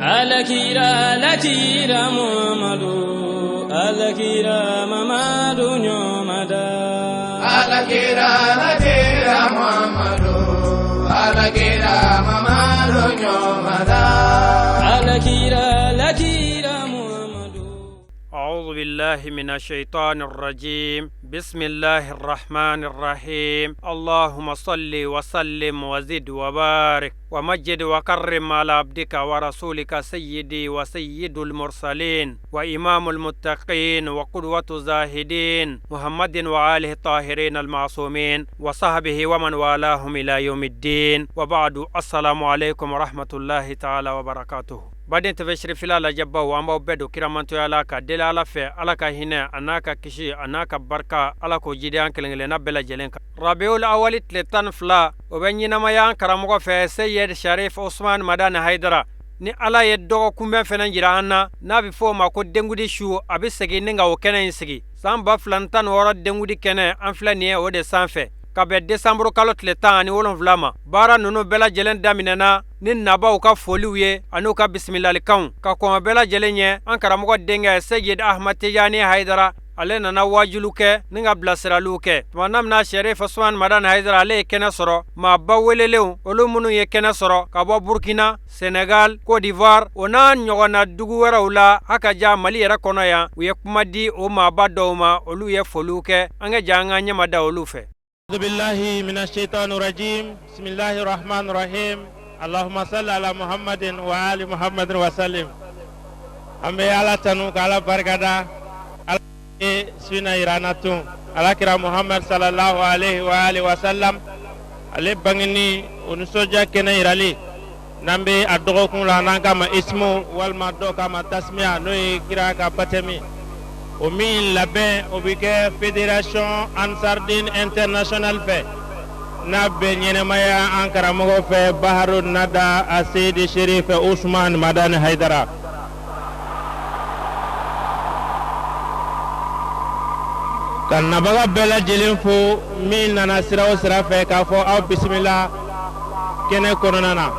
Alakira alakira Muhammadu alakira Mamadu ɲɔmada Alakira alakira Muhammadu alakira Mamadu ɲɔmada alakira alakira Muhammadu أعوذ بالله من الشيطان الرجيم بسم الله الرحمن الرحيم اللهم صل وسلم وزد وبارك ومجد وكرم على عبدك ورسولك سيدي وسيد المرسلين وإمام المتقين وقدوة الزاهدين محمد وآله الطاهرين المعصومين وصحبه ومن والاهم إلى يوم الدين وبعد السلام عليكم ورحمة الله تعالى وبركاته. Baden tv sirifila lajɛbaw, an b'aw bɛɛ don kiramantoya la ka deli Ala fɛ, Ala ka hinɛ a n'a ka kisi a n'a ka barika, Ala k'o jidi an kelen kelenna bɛɛ lajɛlen kan. Rabiul Awali tile 12, o bɛ ɲɛnamaya an karamɔgɔ fɛ, Seyed Sharif Osman Madani Haidara. Ni Ala ye dɔgɔkunbɛn fɛnɛ jira an na, n'a bɛ fɔ o ma ko dengudi su, a bɛ segin ni ka o kɛnɛ in sigi. San 2016 dengudi kɛnɛ, an filɛ nin ye o de sanfɛ, ka bɛn desanburu kalo tile 17 ma. Baara ninnu bɛɛ lajɛlen daminɛna ni nabaw ka foliw ye an'u ka bisimilalikanw. Ka kɔn bɛɛ lajɛlen ɲɛ, an karamɔgɔ denkɛ Seyid Ahmad Tijani Haidara, ale nana wajulu kɛ ni ka bilasiraliw kɛ. Tuma na min na Sherif Usman Madani Haidara ale ye kɛnɛ sɔrɔ, maaba welelenw, olu minnu ye kɛnɛ sɔrɔ ka bɔ Burkina, Senegal, Côte d'Ivoire, o n'a ɲɔgɔnna dugu wɛrɛw la, haka ka ja Mali yɛrɛ kɔnɔ yan, u ye kuma di o maaba dɔw ma, olu ye foliw kɛ. An ka ja an ka ɲɛma da olu fɛ. أعوذ بالله من الشيطان الرجيم بسم الله الرحمن الرحيم اللهم صل على محمد وآل محمد وسلم. An bɛ Ala tanu ka Ala barikada, Ala ye sina yira tun Ala kira Muhammad sallallahu alaihi wa alihi wa sallam, ale bangeni o nisɔndiya kɛnɛ yirali n'an bɛ a dɔgɔkun la, n'an k'a ma ismu walima dɔw k'a ma tasmiya, n'o ye kira ka baptême, o min labɛn o bɛ kɛ Fédération Ansardine International fɛ, n'a bɛ ɲɛnɛmaya an karamɔgɔ fɛ, Baharu Nada Asedi Sherif Usman Madani Haidara. Ka nabaga bɛɛ lajɛlen fo min nana sira o sira fɛ, k'a fɔ aw bisimila kɛnɛ kɔnɔna na.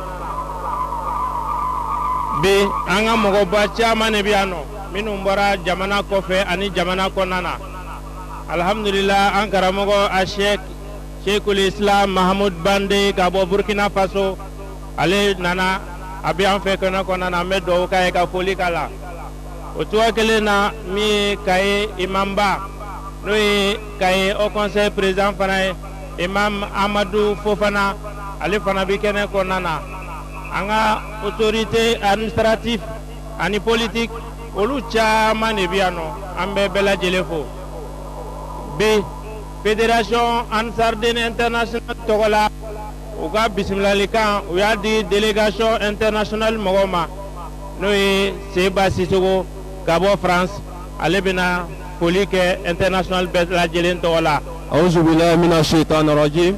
Bi an ka mɔgɔba caman de bɛ yan nɔ, minnu bɔra jamana kɔfɛ ani jamana kɔnɔna na. Alhamdulillah, an karamɔgɔ a Sheikh Sheikhul Islam Mahamud Bande ka bɔ Burkina Faso, ale nana, a bɛ an fɛ kɛnɛ kɔnɔna na. An bɛ dugawu k'a ye ka foli k'a la. O cogoya kelen na, min ye Kaye imamba, n'o ye Kaye Haut Conseil président fana ye, Imam Amadu Fofana, ale fana bɛ kɛnɛ kɔnɔna na. An ka autorité administrative ani politique, olu caman de bɛ yan nɔ, an bɛ bɛɛ lajɛlen fo. Bi Fédération Ansardine International tɔgɔ la, u ka bisimilalikan u y'a di délégation internationale mɔgɔw ma, n'o ye Seba Sisoko ka bɔ France, ale bɛna foli kɛ international bɛɛ lajɛlen tɔgɔ la. أعوذ بالله من الشيطان الرجيم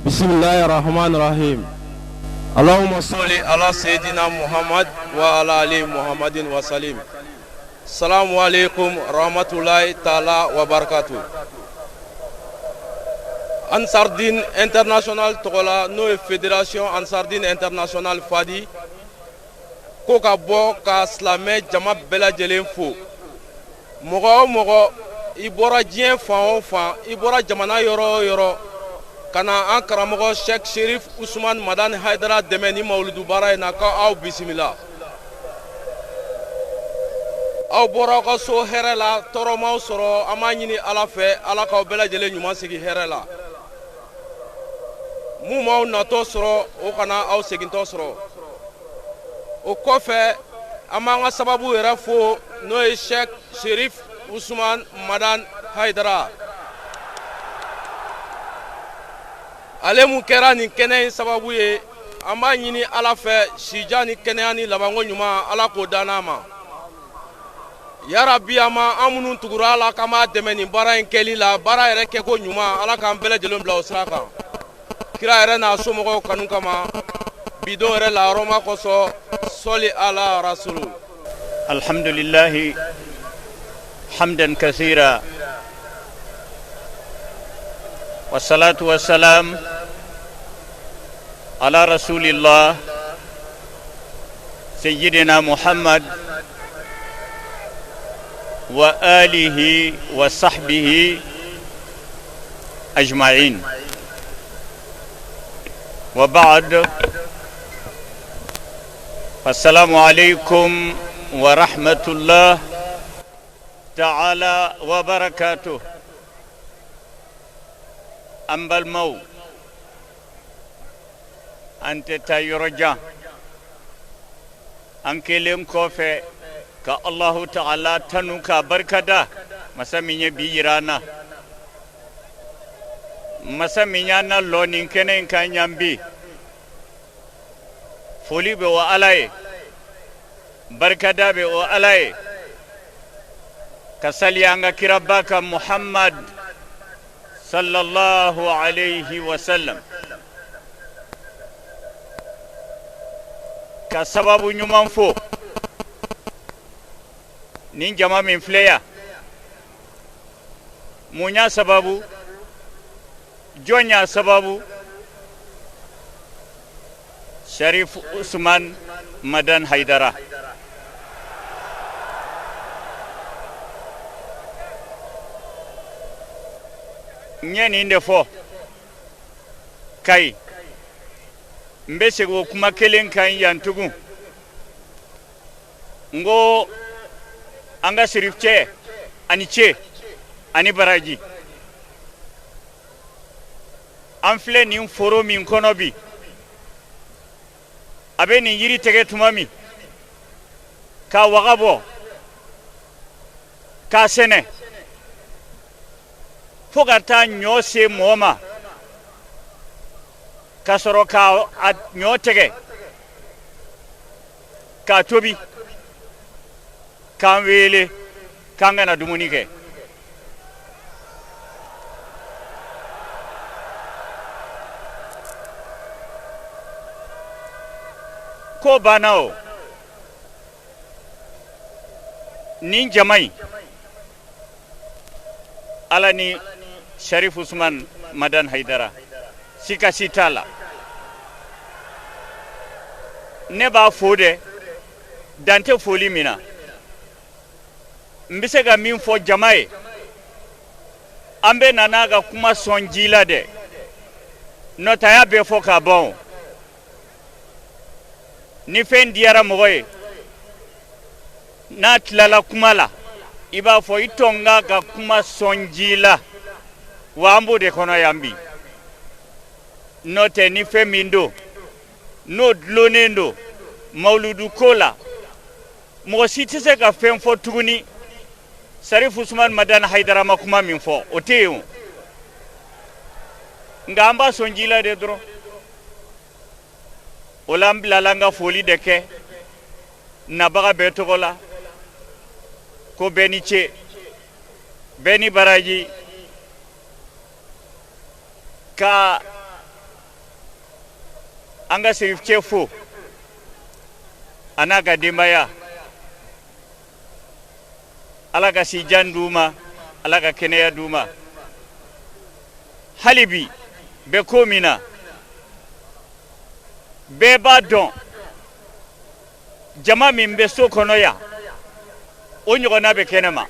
بسم الله الرحمن الرحيم اللهم صل على سيدنا محمد وعلى آل محمد وسلم. السلام عليكم ورحمة الله تعالى وبركاته. Ansardine International tɔgɔ la, n'o ye Fédération Ansardine International Fadi, ko ka bɔ ka silamɛ jama bɛɛ lajɛlen fo. Mɔgɔ o mɔgɔ i bɔra diɲɛ fan o fan, i bɔra jamana yɔrɔ o yɔrɔ ka na an karamɔgɔ Sheikh Sherif Usman Madani Haidara dɛmɛ ni mawuludu baara in na, ko aw bisimila. Aw bɔra aw ka so hɛrɛ la, tɔɔrɔ m'aw sɔrɔ. An b'a ɲini Ala fɛ, Ala k'aw bɛɛ lajɛlen ɲuman sigi hɛrɛ la. Mun m'aw natɔ sɔrɔ, o kana aw segintɔ sɔrɔ. O kɔfɛ, an b'an ka sababu yɛrɛ fo, n'o ye Sheikh Sherif Usman Madan Haidara, ale mun kɛra nin kɛnɛ in sababu ye. An b'a ɲini Ala fɛ, sija ni kɛnɛya ni labanko ɲuman, Ala k'o dan n'a ma yarabi. A ma an minnu tugura a la k'an b'a dɛmɛ nin baara in kɛli la, baara yɛrɛ kɛko ɲuman, Ala k'an bɛɛ lajɛlen bila o sira kan, kira yɛrɛ n'a somɔgɔw kanu kama, bidon yɛrɛ la yɔrɔma kosɔn. Sɔli ala rasulu. الحمد لله حمدا كثيرا والصلاة والسلام على رسول الله. سيدنا محمد وآله وصحبه أجمعين وبعد فالسلام عليكم ورحمة الله تعالى وبركاته an balimaw an tɛ taa yɔrɔ jan an kɛlen kɔfɛ ka Allahu ta'ala tanu k'a barikada masa min ye bi yira an na masa min y'an nalɔ nin kɛnɛ in kan yan bi foli bɛ o Ala ye barikada bɛ o Ala ye ka sali an ka kiraba kan Muhammad sallallahu alayhi wa sallam ka sababu ɲuman fo nin jama min filɛ yan mun y'a sababu jɔn y'a sababu Sharif Usman Madan Haidara n ye nin de fɔ Kayi n bɛ segin o kuma kelen kan yan tugun n ko an ka sirifcɛ a ni ce a ni baraji an filɛ nin foro min kɔnɔ bi a bɛ nin yiri tigɛ tuma min k'a waga bɔ k'a sɛnɛ fo ka taa ɲɔ se mɔɔ ma ka sɔrɔ k'a ɲɔ tigɛ k'a tobi k'an wele k'an ka na dumuni kɛ ko banna o nin jama in ala ni sharif usman madan haidara sika si t'a la ne b'a fo dɛ dan tɛ foli min na n bɛ se ka min fɔ jama ye an bɛ na n'a ka kuma sɔn ji la dɛ n'o tɛ a y'a bɛɛ fɔ k'a ban o ni fɛn diyara mɔgɔ ye n'a tilala kuma la i b'a fɔ i to n k'a ka kuma sɔn ji la wa an b'o de kɔnɔ yan bi n'o tɛ ni fɛn min don n'o dulonnen don mawuludu ko la mɔgɔ si tɛ se ka fɛn fɔ tuguni sarif usman madani hayidara ma kuma min fɔ o tɛ yen o nka an b'a sɔn ji la de dɔrɔn o la n bilala n ka foli de kɛ nabaga bɛɛ tɔgɔ la ko bɛɛ ni ce bɛɛ ni baraji ka an ka sirifcɛ fo a n'a ka denbaya ala ka sijan d'u ma ala ka kɛnɛya d'u ma hali bi bɛ ko min na bɛɛ b'a dɔn jama min bɛ so kɔnɔ yan o ɲɔgɔnna bɛ kɛnɛma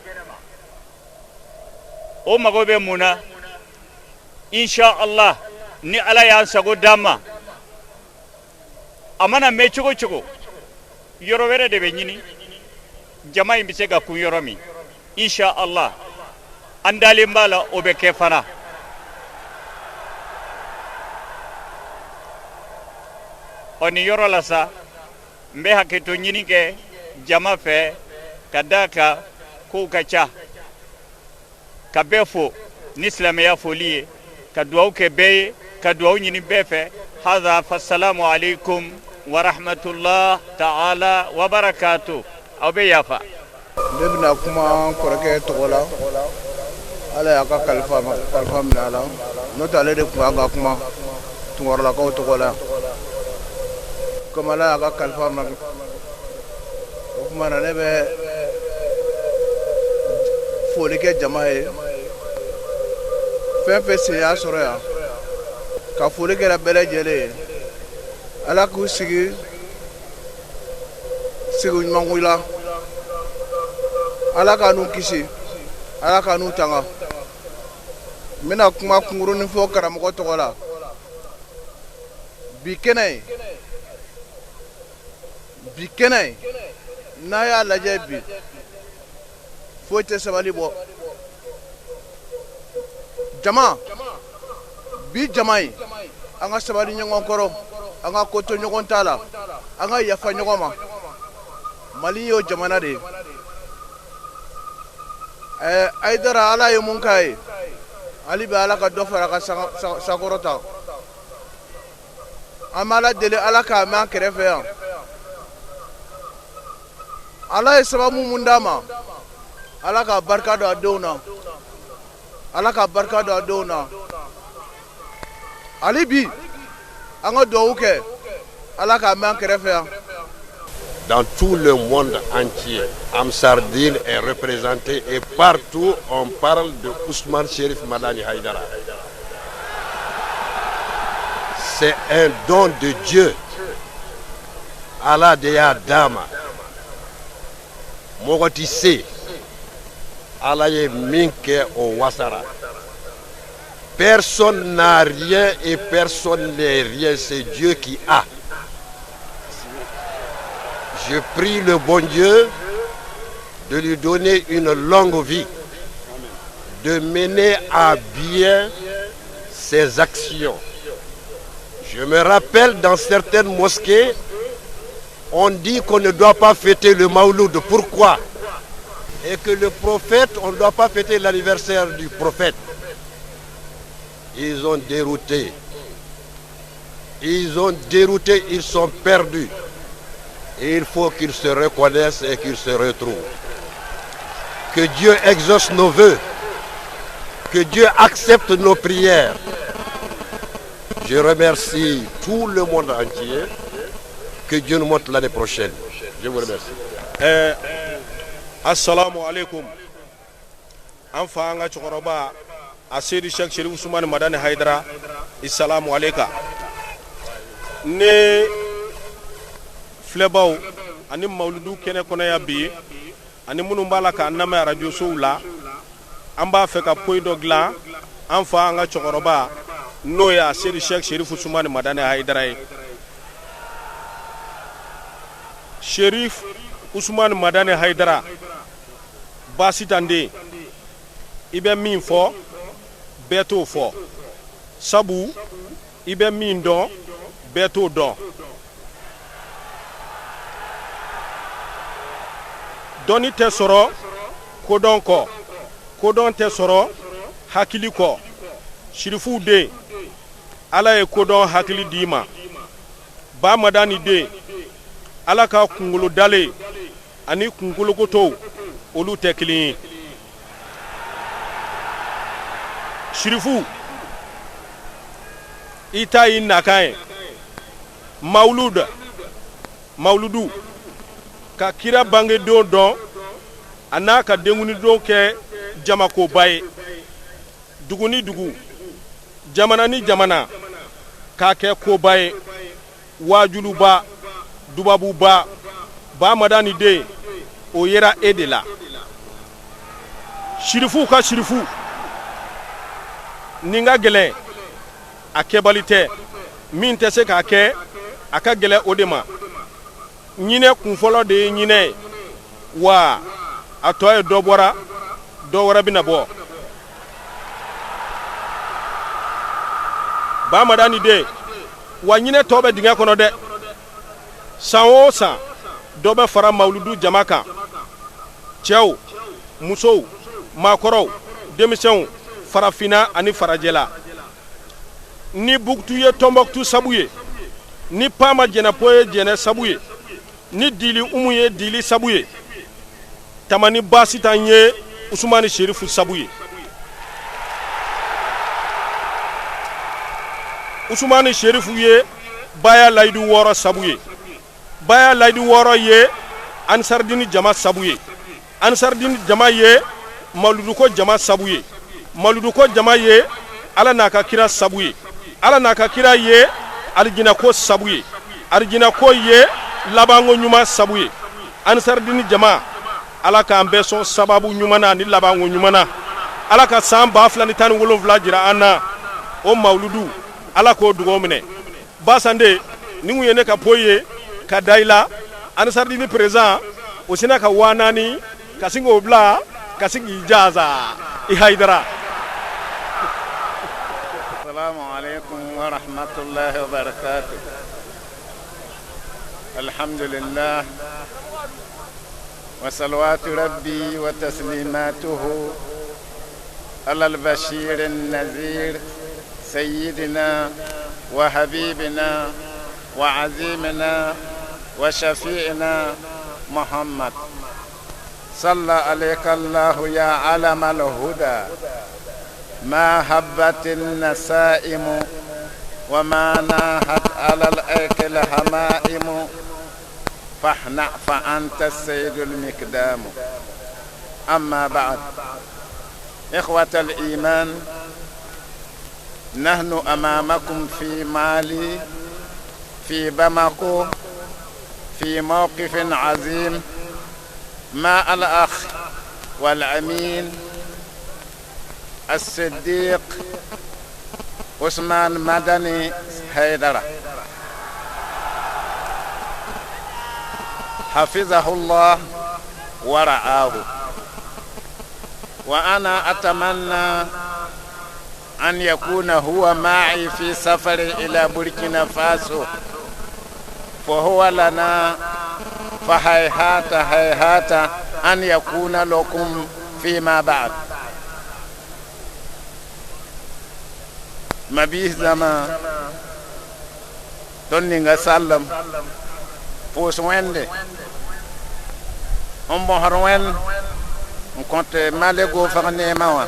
o mago bɛ mun na insha Allah ni ala y'an sago d'an ma a mana mɛn cogo cogo yɔrɔ wɛrɛ de bɛ ɲini jama in bɛ se ka kun yɔrɔ min insha Allah an dalen b'a la o bɛ kɛ fana ɔ nin yɔrɔ la sa n bɛ hakɛto ɲini kɛ jama fɛ ka d'a kan kow ka ca ka bɛɛ fo ni silamɛya foli ye ka duwawu kɛ bɛɛ ye ka duwawu ɲini bɛɛ fɛ haza fasalamu aleykum warahmatullah taala wabarakatu aw bɛ yafa ne bɛna kuma n kɔrɔkɛ tɔgɔ la ala y'a ka kalifa kalifa minɛ a la n'o tɛ ale de tun kan ka kuma tunkaralakaw tɔgɔ la komi ala y'a ka kalifa minɛ o tuma na ne bɛ foli kɛ jama ye fɛn fɛn sen y'a sɔrɔ yan ka foli kɛra bɛɛ lajɛlen ye ala k'u sigi sigi ɲuman la. Ala ka n'u kisi, Ala ka n'u tanga. N bɛna kuma kunkurunin fɔ karamɔgɔ tɔgɔ la. Bi kɛnɛ in, bi kɛnɛ in, n'a y'a lajɛ bi, foyi tɛ sabali bɔ. Jama, bi jama in, an ka sabali ɲɔgɔn kɔrɔ, an ka ko to ɲɔgɔn ta la, an ka yafa ɲɔgɔn ma. Mali y'o jamana de ye. Ɛɛ Hayidara, Ala ye mun k'a ye, hali bi Ala ka dɔ fara a ka sankɔrɔta. An bɛ Ala deli, Ala k'a mɛn an kɛrɛfɛ yan. Ala ye sababu mun d'a ma, Ala ka barika don a denw na, Ala ka barika don a denw na. Hali bi an ka dugawu kɛ, Ala k'a mɛn an kɛrɛfɛ yan. Dans tout le monde entier, Ansar Dine est représenté et partout on parle de Ousmane Chérif Madani Haïdara. C'est un don de Dieu. Ala de y'a d'a ma. Mɔgɔ tɛ se. Ala ye min kɛ o wasara. Personne n'a rien et personne n'est rien. C'est Dieu qui a. Je prie le bon Dieu de lui donner une longue vie, de mener à bien ses actions. Je me rappelle, dans certaines mosquées, on dit qu'on ne doit pas fêter le Maouloud. Pourquoi? Et que le prophète, on ne doit pas fêter l'anniversaire du prophète. Ils ont dérouté. Ils ont dérouté, ils sont perdus. Et il faut qu'ils se reconnaissent et qu'ils se retrouvent. Que Dieu exauce nos vœux. Que Dieu accepte nos prières. Je remercie tout le monde entier. Que Dieu nous montre l'année prochaine. Je vous remercie. Assalamu alaikum. An fa, an ka cɛkɔrɔba a Seyidi Sheikh Sherif Usumani Madani Hayidara, isalamu aleka. Ne filɛbaw ani mawuludu kɛnɛ kɔnɔ yan bi, ani minnu b'a la k'an lamɛn arajosow la, an b'a fɛ ka poyi dɔ dilan an fa, an ka cɛkɔrɔba, n'o ye a Seyidi Sheikh Sherif Usumani Madani Hayidara ye. Sherif Usumani Madani Hayidara, baasi t'an den, i bɛ min fɔ, bɛɛ t'o fɔ, sabu i bɛ min dɔn, bɛɛ t'o dɔn. Dɔnni tɛ sɔrɔ kodɔn kɔ, kodɔn tɛ sɔrɔ hakili kɔ. Sirifuw den, Ala ye kodɔn hakili d'i ma. Ba Madani den, Ala ka kunkolo dalen ani kunkolokotow, olu tɛ kelen ye. Sirifu, i ta y'i nakan ye. Mawulud, mawuludu ka kira bangedon dɔn, a n'a ka denkunidon kɛ jamakoba ye, dugu ni dugu, jamana ni jamana, k'a kɛ koba ye, waajuluba, dubabuba. Ba Madani den, o yera e de la. Sirifuw ka sirifu, nin ka gɛlɛn, a kɛbali tɛ. Min tɛ se k'a kɛ, a ka gɛlɛn o de ma. Ɲinɛ kunfɔlɔ de ye ɲinɛ ye wa, a tɔ ye dɔ bɔra, dɔ wɛrɛ bɛna bɔ. Ba Madani den, wa ɲinɛ tɔ bɛ dingɛ kɔnɔ dɛ. San o san, dɔ bɛ fara mawuludu jama kan, cɛw, musow, maakɔrɔw, denmisɛnw, farafinna ani farajɛla. Ni Bukutu ye Tɔnbɔkutu sabu ye, ni Pama Jɛnɛpo ye Jɛnɛ sabu ye, ni Dili Umu ye Dili sabu ye, Tamani Basitan ye Usumani Serifu sabu ye. Usumani Serifu ye Baya Layidu 6 sabu ye. Baya Layidu 6 ye Ansaridini jama sabu ye. Ansaridini jama ye Maluduko jama sabu ye. Maluduko jama ye Ala n'a ka kira sabu ye. Ala n'a ka kira ye alijinako sabu ye. Alijinako ye labanko ɲuman sabu ye. Ansaridini jama, Ala k'an bɛɛ sɔn sababu ɲuman na ani labanko ɲuman na. Ala ka san 2017 jira an na. O mawuludu, Ala k'o dugaw minɛ. Basande, nin kun ye ne ka poyi ye ka da i la. Ansaridini président o sina ka 4000 ka sin k'o bila ka sin k'i jaza i Hayidara. Assalamu alaikum wa rahmatullahi wa barakatuh. Alhamdulillah. Wa salawatu rabbi wa taslimatuhu ala al-bashir al-nazir sayyidina wa habibina wa azimina wa shafi'ina Muhammad. Salla alayka Allahu ya alam al-huda ma habbat an-nasaimu wa ma nahat ala al-akil hamaimu fahna fa anta as-sayyidul miqdam. Amma ba'd. Ikhwat al-iman, nahnu amamakum fi Mali, fi Bamako, fi mawqifin azim ma al-akh wal-amin as-siddiq Ousmane Madani Haidara hafizahullah wa ra'ahu. Wa ana atamanna an yakuna huwa ma'i fi safari ila Burkina Faso, fa huwa lana fa hayhata hayhata an yakuna lakum fima ba'd. Mabiis dãmba, tõnd ninga sallem pʋʋs Wẽnde n bõsd Wẽnd n kõt Mali goofg neemã wã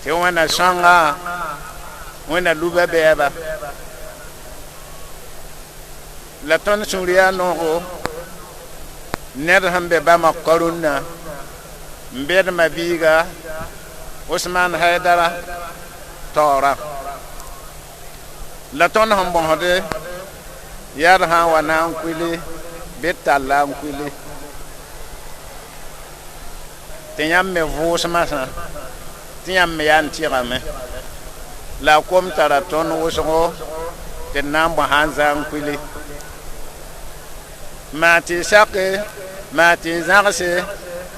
tɩ Wẽnna sõnga, Wẽnna luba bɛɛba la tõnd sũur yaa noogo ned sẽn be Bamako karũnnã n bed mabiiga Ousmane Haidara taoorã la tõnd sẽn bõsde yaa d sã n wa na n kuili bɩ d talla n kuili tɩ yãmb me vʋʋsmã sã tɩ yãmb me yaa n tɩgame la a kom tara tõnd wʋsgo tɩ d na n bõsa n zã n kuili maa tɩ y sake maa tɩ y zãgse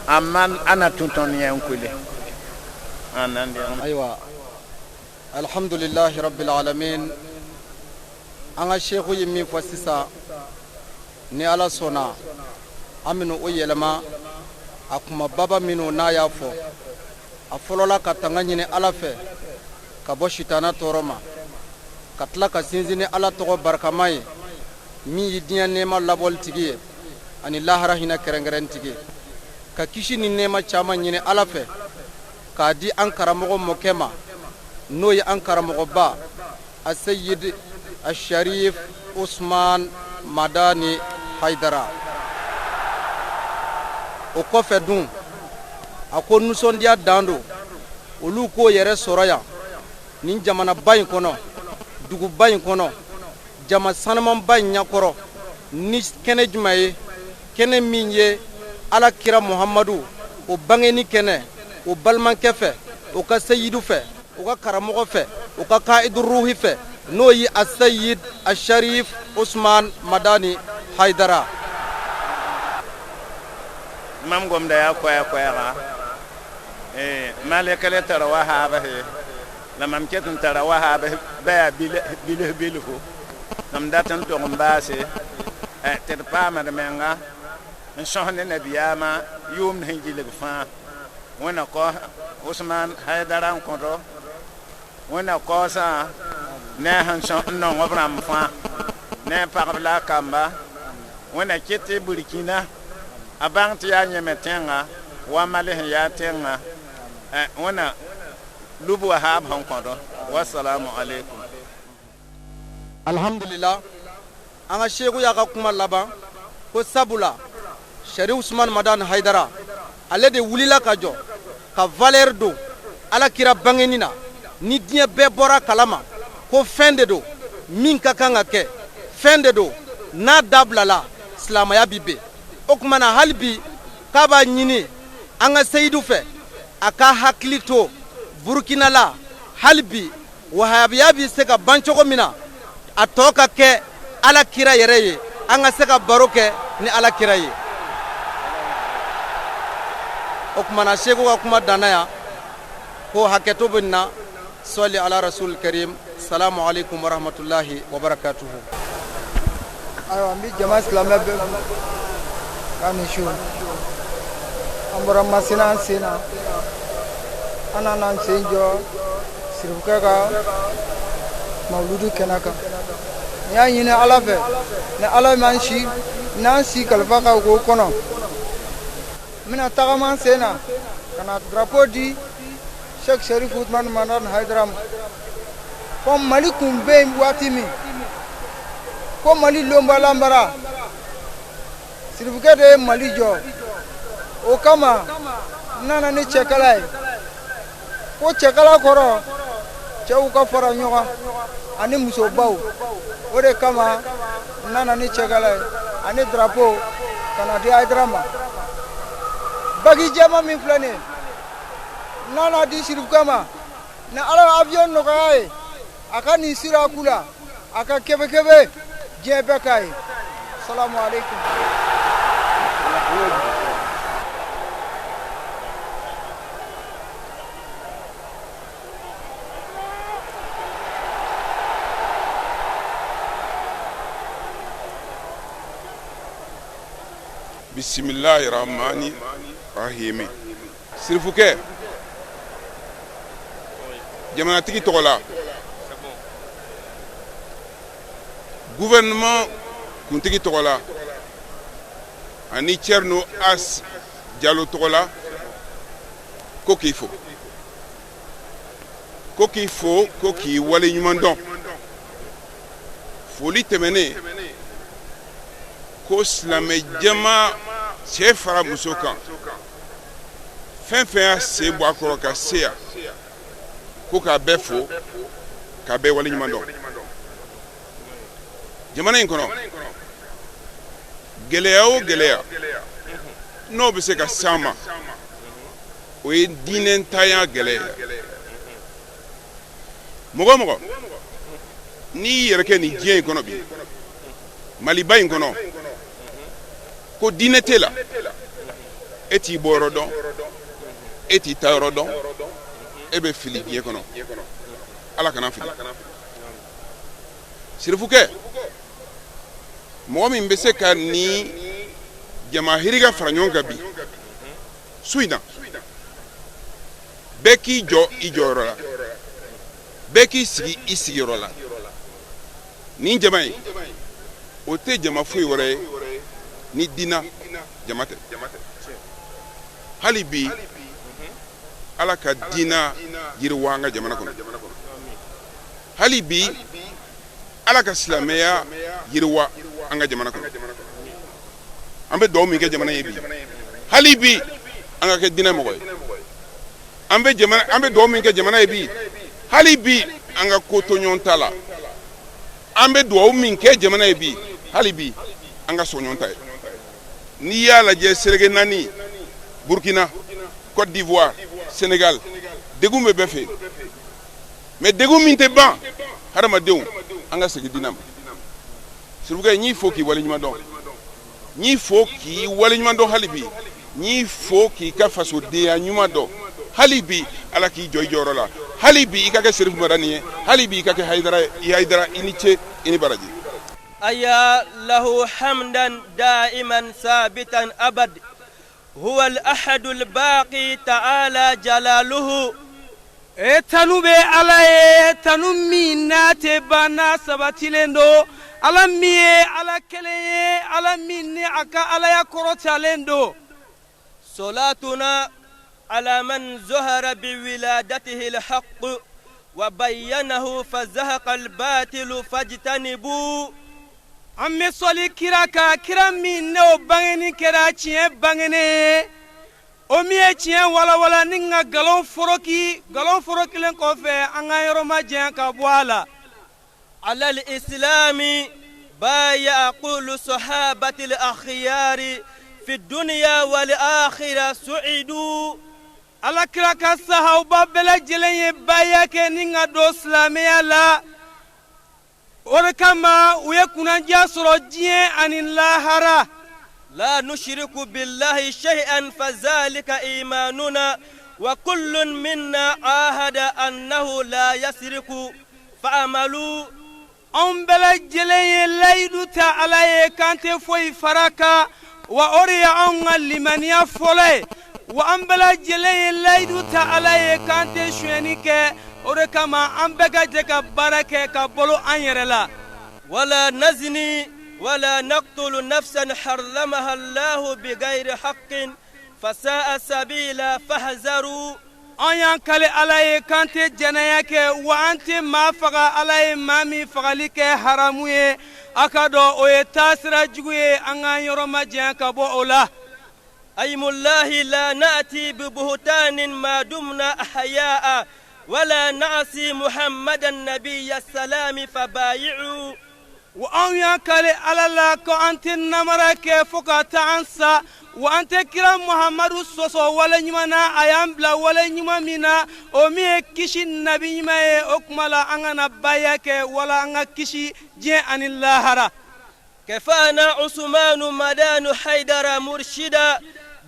amma ana tũ tõnd yẽ n kuili. Ayiwa, alhamdulilahi rabbil alamin. An ka seku ye min fɔ sisan, ni Ala sɔnna, an bɛna o yɛlɛma a kumababa minnu n'a y'a fɔ. A fɔlɔla ka tanga ɲini Ala fɛ ka bɔ sitana tɔɔrɔ ma, ka tila ka sinsin ni Ala tɔgɔ barikama ye, min ye diɲɛ nɛɛma labɔli tigi ye ani lahara hinɛ kɛrɛnkɛrɛn tigi, ka kisi ni nɛɛma caman ɲini Ala fɛ k'a di an karamɔgɔ mɔkɛ ma, n'o ye an karamɔgɔba Aseyid Asharif Usman Madani Haidara. O kɔfɛ dun, a ko nisɔndiya dan don olu k'o yɛrɛ sɔrɔ yan nin jamanaba in kɔnɔ, duguba in kɔnɔ, jama sanumanba in ɲɛkɔrɔ, ni kɛnɛ jumɛn ye? Kɛnɛ min ye Ala kira Muhamadu o bangeni kɛnɛ, o balimakɛ fɛ, o ka seyidu fɛ, o ka karamɔgɔ fɛ, o ka kaidu ruhi fɛ, n'o ye Aseyid Asharif Usman Madani Haidara. Mam gomda yaa koɛɛ koɛɛga malɛka le tara wahaabse la mam ket n tara wahaabs ba yaa bilf bilfu mam dat n tog n baase tɩ d paamd menga n sõs ne nabiyaamã yʋʋmd sẽn gilg fãa. Wẽnna kaoos Ousmane Haidara n kõto, Wẽnna kaoosã ne a sẽn n nong b rãmb fãa ne a pagb la a kamba. Wẽnna ket tɩ Burkina a bãng tɩ yaa yẽme tẽnga wa Mali sẽn yaa tẽnga. Wẽnna lub wahaab sẽn kõto. Wassalamu alaikum. Alhamdulillah, an ka seku y'a ka kuma laban ko sabula Sharif Usman Madani Haidara ale de wulila ka jɔ ka valeur don Ala kira bangeni na, ni diɲɛ bɛɛ bɔra kalama ko fɛn de don min ka kan ka kɛ, fɛn de don n'a dabilala. silamaya bi ben. O tuma na hali bi k'a b'a ɲini an ka seyidu fɛ a ka hakili to Burukina la hali bi wahabiya bɛ se ka ban cogo min na, a tɔ ka kɛ Ala kira yɛrɛ ye, an ka se ka baro kɛ ni Ala kira ye. O tuma na seku ka kuma danna yan ko hakɛto bɛ nin na. Sɔli ala rasul karim. Salamu alaikum warahmatullahi wabarakatuhu. Ayiwa, n bɛ jama silamɛ bɛɛ fo k'a ni su. An bɔra Masina an sen na, an nana an sen jɔ sirifukɛ ka mawuludu kɛnɛ kan. N y'a ɲini Ala fɛ, ni Ala m'an si n'an si kalifa ka k'o kɔnɔ, n bɛna tagama an sen na ka na drapeau di Sheikh Sherif Usman Madani Haidara ma. Ko Mali kun bɛ yen waati min, ko Mali lonbalanbara sirifukɛ de ye Mali jɔ. O kama n nana ni cɛkala ye, ko cɛkala kɔrɔ cɛw ka fara ɲɔgɔn ani musobaw. O de kama n nana ni cɛkala ye ani drapeau ka na di Haidara ma. Bagi jɛman min filɛ nin ye, n nana di sirifukɛ ma. Ni Ala ye avion nɔgɔya ye, a ka nin siri a ku la, a ka kebekebe diɲɛ bɛɛ k'a ye. Salamu aleykum. Bisimilahi rahmani rahimi. Sirifukɛ, jamanatigi tɔgɔ la, gouvernement kuntigi tɔgɔ la, ani Thierno As Jalo tɔgɔ la, ko k'i fo, ko k'i fo, ko k'i wale ɲuman dɔn. Foli tɛmɛnen ko, silamɛ jama, cɛ fara muso kan, fɛn fɛn y'a sen bɔ a kɔrɔ ka se yan, ko k'a bɛɛ fo, k'a bɛɛ waleɲuman dɔn. Jamana in kɔnɔ, gɛlɛya o gɛlɛya n'o bɛ se ka s'an ma, o ye diinɛntanya gɛlɛya. Mɔgɔ o mɔgɔ n'i y'i yɛrɛ kɛ nin diɲɛ in kɔnɔ bi, Maliba in kɔnɔ, ko diinɛ t'e la, e t'i bɔyɔrɔ dɔn, e t'i taayɔrɔ dɔn, e bɛ fili diɲɛ kɔnɔ. Ala kana fili. Sirifukɛ, mɔgɔ min bɛ se ka nin jama hiriga fara ɲɔgɔn kan bi su in na, bɛɛ k'i jɔ i jɔyɔrɔ la, bɛɛ k'i sigi i sigiyɔrɔ la. Nin jama in, o tɛ jama foyi wɛrɛ ye ni diina jama tɛ. Hali bi, Ala ka diina yiriwa an ka jamana kɔnɔ. Hali bi, Ala ka silamɛya yiriwa an ka jamana kɔnɔ. An bɛ dugawu min kɛ jamana ye bi, hali bi, an ka kɛ diinɛ mɔgɔ ye. An bɛ jamana, an bɛ dugawu min kɛ jamana ye bi, hali bi, an ka ko to ɲɔgɔn ta la. An bɛ dugawu min kɛ jamana ye bi, hali bi, an ka sɔn ɲɔgɔn ta ye. N'i y'a lajɛ, seleke naani, Burkina, Côte d'Ivoire, Sénégal, degun bɛ bɛɛ fɛ yen, mais degun min tɛ ban hadamadenw, an ka segin diinɛ ma. Sirifukɛ, n y'i fo k'i waleɲuman dɔn, n y'i fo k'i waleɲuman dɔn. Hali bi, n y'i fo k'i ka fasodenya ɲuman dɔn. Hali bi, Ala k'i jɔ i jɔyɔrɔ la. Hali bi, i ka kɛ Serifu Madani ye. Hali bi, i ka kɛ Hayidara ye. Hayidara, i ni ce, i ni baraji. أيا له حمدا دائما ثابتا أبد هو الأحد الباقي تعالى جلاله. E tanu bɛ Ala ye, tanu min n'a tɛ ban, n'a sabatilen don, Ala min ye Ala kelen ye, Ala min ni a ka Alaya kɔrɔtalen don. صلاتنا على من ظهر بولادته الحق وبينه فزهق الباطل فاجتنبوا. An bɛ sɔli kira kan, kira min n'o bangeni kɛra tiɲɛ bangenen ye, o min ye tiɲɛ walawala ni ka nkalon foroki. Nkalon forokilen kɔfɛ, an ka yɔrɔ ma janya ka bɔ a la. على الإسلام بايع كل صحابة الأخيار في الدنيا والآخرة سعدوا. Ala kira ka sahaba bɛɛ lajɛlen ye baya kɛ ni ka don silamɛya la. O de kama u ye kunnandiya sɔrɔ diɲɛ ani lahara. لا نشرك بالله شيئا فذلك إيماننا وكل منا عاهد أنه لا يسرق فعملوا. Anw bɛɛ lajɛlen ye layidu ta Ala ye k'an tɛ foyi fara kan, wa o de ye anw ka limaniya fɔlɔ ye. Wa an bɛɛ lajɛlen ye layidu ta Ala ye k'an tɛ sonyɛni kɛ. O de kama an bɛɛ ka jɛ ka baara kɛ ka balo an yɛrɛ la. ولا نزني ولا نقتل نفسا حرمها الله بغير حق فساء سبيلا فاحذروا. An y'an kale Ala ye k'an tɛ jɛnɛya kɛ, wa an tɛ maa faga Ala ye maa min fagali kɛ haramu ye. A ka dɔn o ye taasira jugu ye, an k'an yɔrɔ majanya ka bɔ o la. أيم الله لا نأتي ببهتان ما دمنا أحياء ولا نعصي محمدا نبي السلام فبايعوا. Wa anw y'an kale Ala la ko an tɛ namara kɛ fo ka taa an sa, wa an tɛ kira Muhamadu sɔsɔ wale ɲuman na. A y'an bila wale ɲuman min na, o min ye kisi nabi ɲuman ye, o kuma la an kana baya kɛ wala an ka kisi diɲɛ ani lahara. كفانا عثمان مدان حيدر مرشدا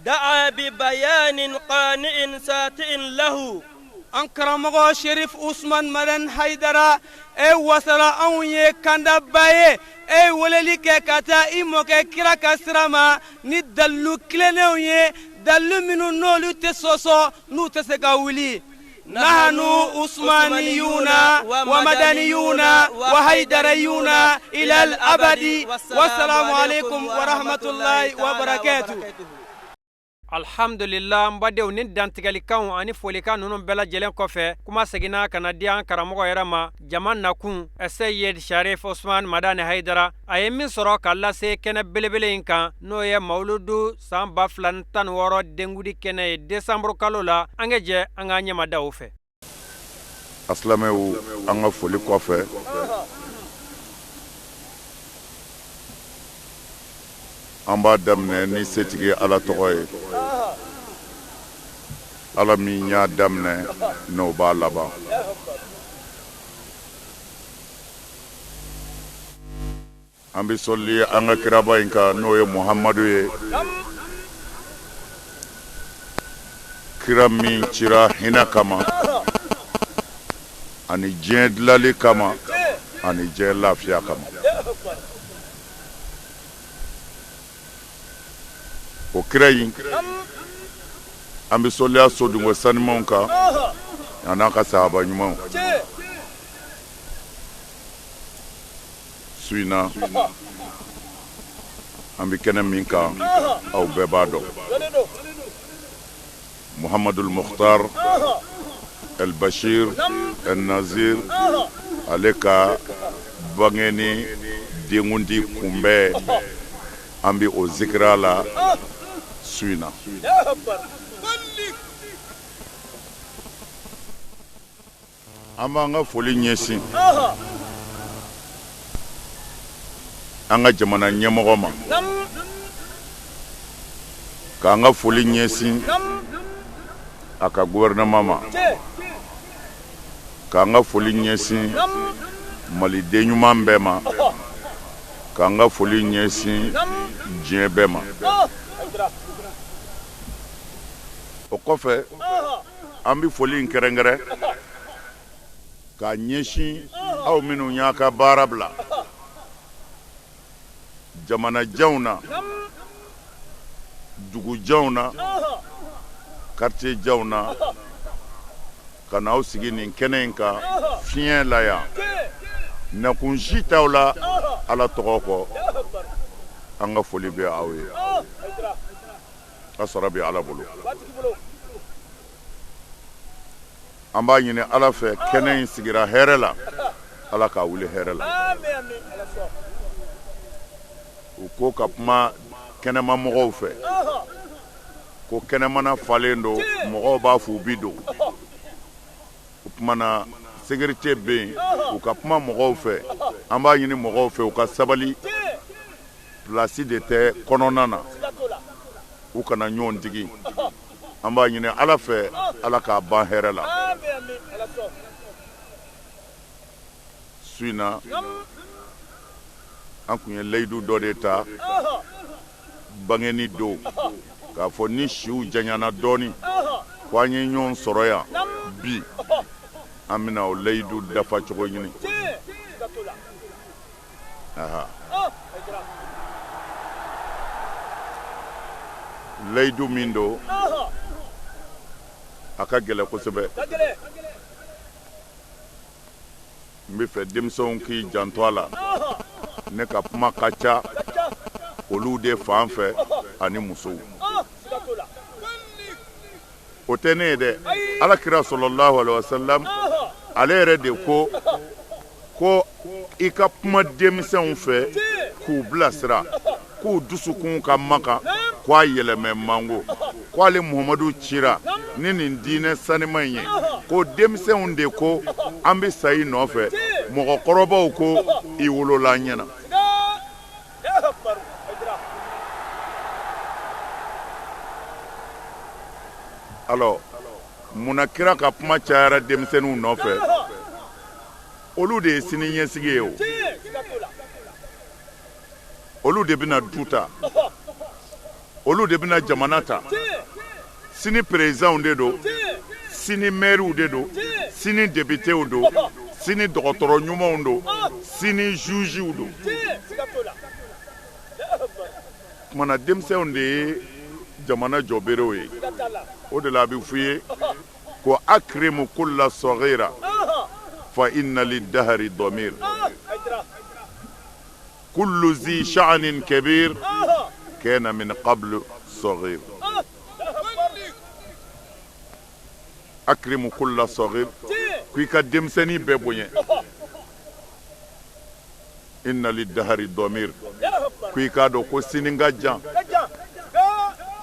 دعا ببيان قانع ساتئ له. An karamɔgɔ Sherif Usman Madan Haidara, e wasala anw ye kandaba ye. E ye weleli kɛ ka taa i mɔkɛ kira ka sira ma ni dalilu tilennenw ye, dalilu minnu n'olu tɛ sɔsɔ, n'u tɛ se ka wuli. نحن عثمانيون ومدنيون وحيدريون إلى الأبد، والسلام عليكم ورحمة الله وبركاته. Alhamdulillah, n badenw, ni dantigɛlikanw ani folikan ninnu bɛɛ lajɛlen kɔfɛ, kuma seginna ka na di an karamɔgɔ yɛrɛ ma. Jama nakun, Seyid Sharif Osman Madani Haidara, a ye min sɔrɔ ka lase kɛnɛ belebele in kan, n'o ye mawuludu san 2016 dengudi kɛnɛ ye desanburu kalo la, an ka jɛ an k'an ɲɛmada o fɛ. A silamɛw, an ka foli kɔfɛ, an b'a daminɛ ni setigi Ala tɔgɔ ye, Ala min y'a daminɛ n'o b'a laban. An bɛ sɔli an ka kiraba in kan, n'o ye Muhamadu ye, kira min cira hinɛ kama ani diɲɛ dilali kama ani diɲɛ lafiya kama. O kira in, an bɛ sɔliya sodunko sanimanw kan a n'a ka sahaba ɲumanw. Su in na, an bɛ kɛnɛ min kan, aw bɛɛ b'a dɔn, Muhamadul Mukhtar El Bashir El Nazir, ale ka bange ni denkundi kunbɛn, an bɛ o zikira la su in na. An b'an ka foli ɲɛsin an ka jamana ɲɛmɔgɔ ma, k'an ka foli ɲɛsin a ka gouvernement ma, k'an ka foli ɲɛsin maliden ɲuman bɛɛ ma, k'an ka foli ɲɛsin diɲɛ bɛɛ ma. O kɔfɛ, an bɛ foli in kɛrɛnkɛrɛn k'a ɲɛsin aw minnu y'a ka baara bila jamanajanw na, dugujanw na, quartier janw na, ka n'aw sigi nin kɛnɛ in kan fiɲɛ la yan. Nakun si t'aw la Ala tɔgɔ kɔ. An ka foli bɛ aw ye, a sara bɛ Ala bolo. An b'a ɲini Ala fɛ, kɛnɛ in sigira hɛrɛ la, Ala k'a wuli hɛrɛ la. U ko ka kuma kɛnɛma mɔgɔw fɛ ko kɛnɛmana falen don, mɔgɔw b'a fɔ u bi don. O tuma na, sécurité bɛ yen, u ka kuma mɔgɔw fɛ. An b'a ɲini mɔgɔw fɛ u ka sabali, pilasi de tɛ kɔnɔna na, u kana ɲɔgɔn digi. An b'a ɲini Ala fɛ, Ala k'a ban hɛrɛ la. Su in na, an kun ye layidu dɔ de ta bangeni don, k'a fɔ ni siw janyana dɔɔnin ko an ye ɲɔgɔn sɔrɔ yan bi, an bɛna o layidu dafa cogo ɲini. Aha. Layidu min don, a ka gɛlɛn kosɛbɛ. N bɛ fɛ denmisɛnw k'i janto a la. Ne ka kuma ka ca olu de fan fɛ ani musow. O tɛ ne ye dɛ. Ala kira sɔlɔlahu alayhi wa salam, ale yɛrɛ de ko ko i ka kuma denmisɛnw fɛ k'u bilasira, k'u dusukun ka makan, ko a yɛlɛmɛ mango, ko ale Muhamadu cira ni nin diinɛ sanima in ye, ko denmisɛnw de ko an bɛ sa i nɔfɛ, mɔgɔkɔrɔbaw ko i wolola an ɲɛna. Alors, munna kira ka kuma cayara denmisɛnninw nɔfɛ? Olu de ye sini ɲɛsigi ye o. Olu de bɛna du ta, olu de bɛna jamana ta. Sini perezanw de don, sini mɛriw de don, sini depitew don, sini dɔgɔtɔrɔ ɲumanw don, sini jugew don. Kumana denmisɛnw de ye jamana jɔberew ye. O de la a bɛ f'i ye ko akrimu kulla sɔgira fa inna lidahari dɔmir kullu zi sha'anin kabir kana min qablu sɔgir. Akrimu kulla sɔgir, ko i ka denmisɛnnin bɛɛ bonya. Inna lidahari dɔmir, ko i k'a dɔn ko sini ka jan,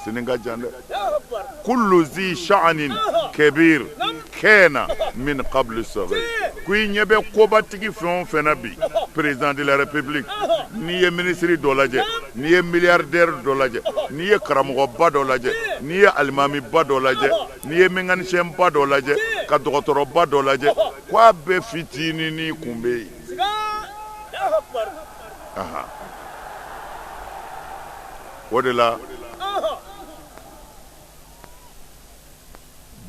sini ka jan dɛ. Kullu zi sha'anin kabir kana min qablu sɔgir, ko i ɲɛ bɛ kobatigi fɛn o fɛn na bi, président de la république, n'i ye minisiri dɔ lajɛ, n'i ye milliardaire dɔ lajɛ, n'i ye karamɔgɔba dɔ lajɛ, n'i ye alimamiba dɔ lajɛ, n'i ye mécanicien ba dɔ lajɛ, ka dɔgɔtɔrɔba dɔ lajɛ, ko a bɛɛ fitininin kun bɛ yen. O de la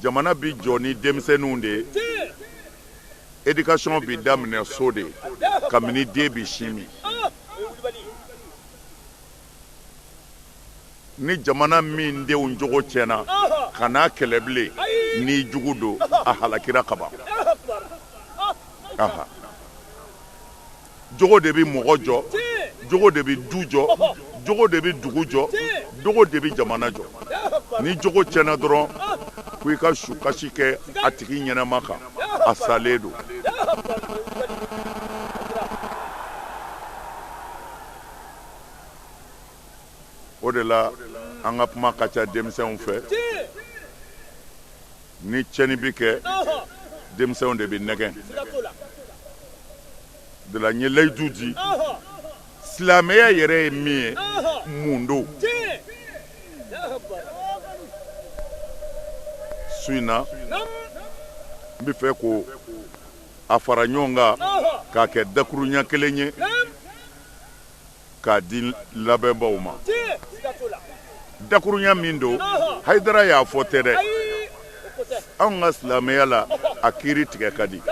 jamana bi jɔ ni denmisɛnninw de ye. Éducation bi daminɛ so de, kabini den bi sin min. Ni jamana min denw jogo tiɲɛna, kan'a kɛlɛ bilen, n'i jugu don, a halakira kaban. Jogo de bɛ mɔgɔ jɔ, jogo de bɛ du jɔ, jogo de bɛ dugu jɔ, jogo de bɛ jamana jɔ. Ni jogo tiɲɛna dɔrɔn, ko i ka sukasi kɛ a tigi ɲɛnama kan, a salen don. O de la an ka kuma ka ca denmisɛnw fɛ. Ni tiɲɛni bɛ kɛ, denmisɛnw de bɛ nɛgɛn. De la n ye layidu di, silamɛya yɛrɛ ye min ye, mun don? Su in na, n bɛ fɛ ko a fara ɲɔgɔn kan k'a kɛ dakuruɲa kelen ye k'a di labɛnbaw ma. Dakuruɲa min don, Hayidara y'a fɔ tɛ dɛ. Anw ka silamɛya la, a kiiri tigɛ ka di,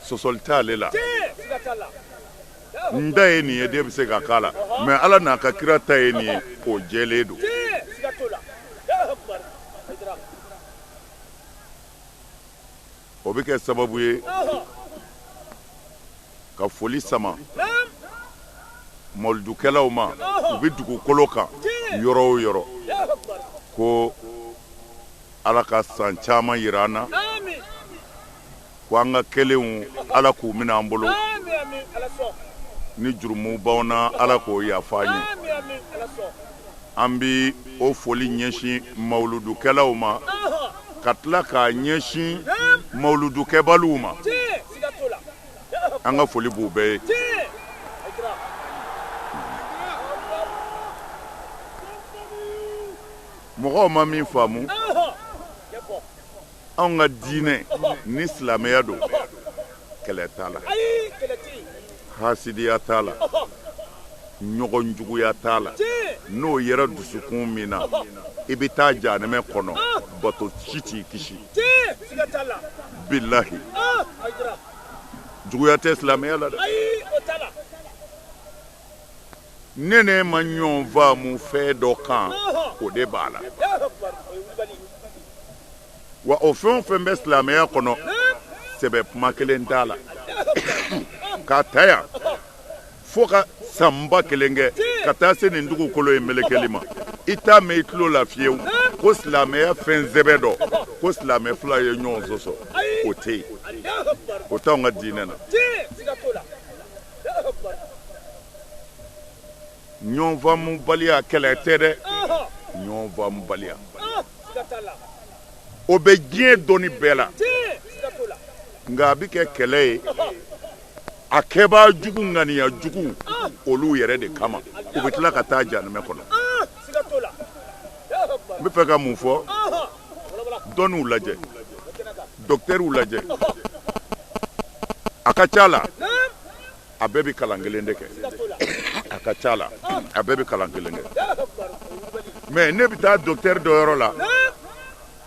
sɔsɔli t'ale la. N ta ye nin ye, den bɛ se ka k'a la, mais Ala n'a ka kira ta ye nin ye, o jɛlen don. O bɛ kɛ sababu ye ka foli sama mawuludukɛlaw ma, u bɛ dugukolo kan yɔrɔ o yɔrɔ, ko Ala ka san caman yira an na, ko an ka kɛlenw Ala k'u minɛ an bolo, ni jurumu b'anw na Ala k'o yafa an ye. An bɛ o foli ɲɛsin mawuludukɛlaw ma, ka tila k'a ɲɛsin mawuludukɛbaliw ma. An ka foli b'u bɛɛ ye. Mɔgɔw ma min faamu, anw ka diinɛ ni silamɛya don, kɛlɛ t'a la, hasidiya t'a la, ɲɔgɔn juguya t'a la. N'o yera dusukun min na, i bɛ taa jahanɛmɛ kɔnɔ, bato si t'i kisi. Bilahi, juguya tɛ silamɛya la dɛ. Ne ne ma ɲɔgɔn faamu fɛn dɔ kan, o de b'a la. Wa o fɛn o fɛn bɛ silamɛya kɔnɔ, sɛbɛ kuma kelen t'a la. K'a ta yan fo ka san 1000 kɛ ka taa se nin dugukolo in melekeli ma, i t'a mɛn i tulo la fiyewu ko silamɛya fɛn sɛbɛ dɔ ko silamɛ fila ye ɲɔgɔn sɔsɔ, o tɛ yen, o t'anw ka diinɛ na. Ɲɔgɔn faamubaliya kɛlɛ tɛ dɛ, ɲɔgɔn faamubaliya o bɛ diɲɛ dɔnni bɛɛ la, nka a bɛ kɛ kɛlɛ ye a kɛbaa jugu ŋaniya jugu olu yɛrɛ de kama, u bɛ tila ka taa jahanɛmɛ kɔnɔ. N bɛ fɛ ka mun fɔ? Dɔnniw lajɛ, dɔkitɛriw lajɛ, a ka ca la a bɛɛ bɛ kalan kelen de kɛ, a ka ca la a bɛɛ bɛ kalan kelen kɛ. Mais ne bɛ taa dɔkitɛri dɔ yɔrɔ la,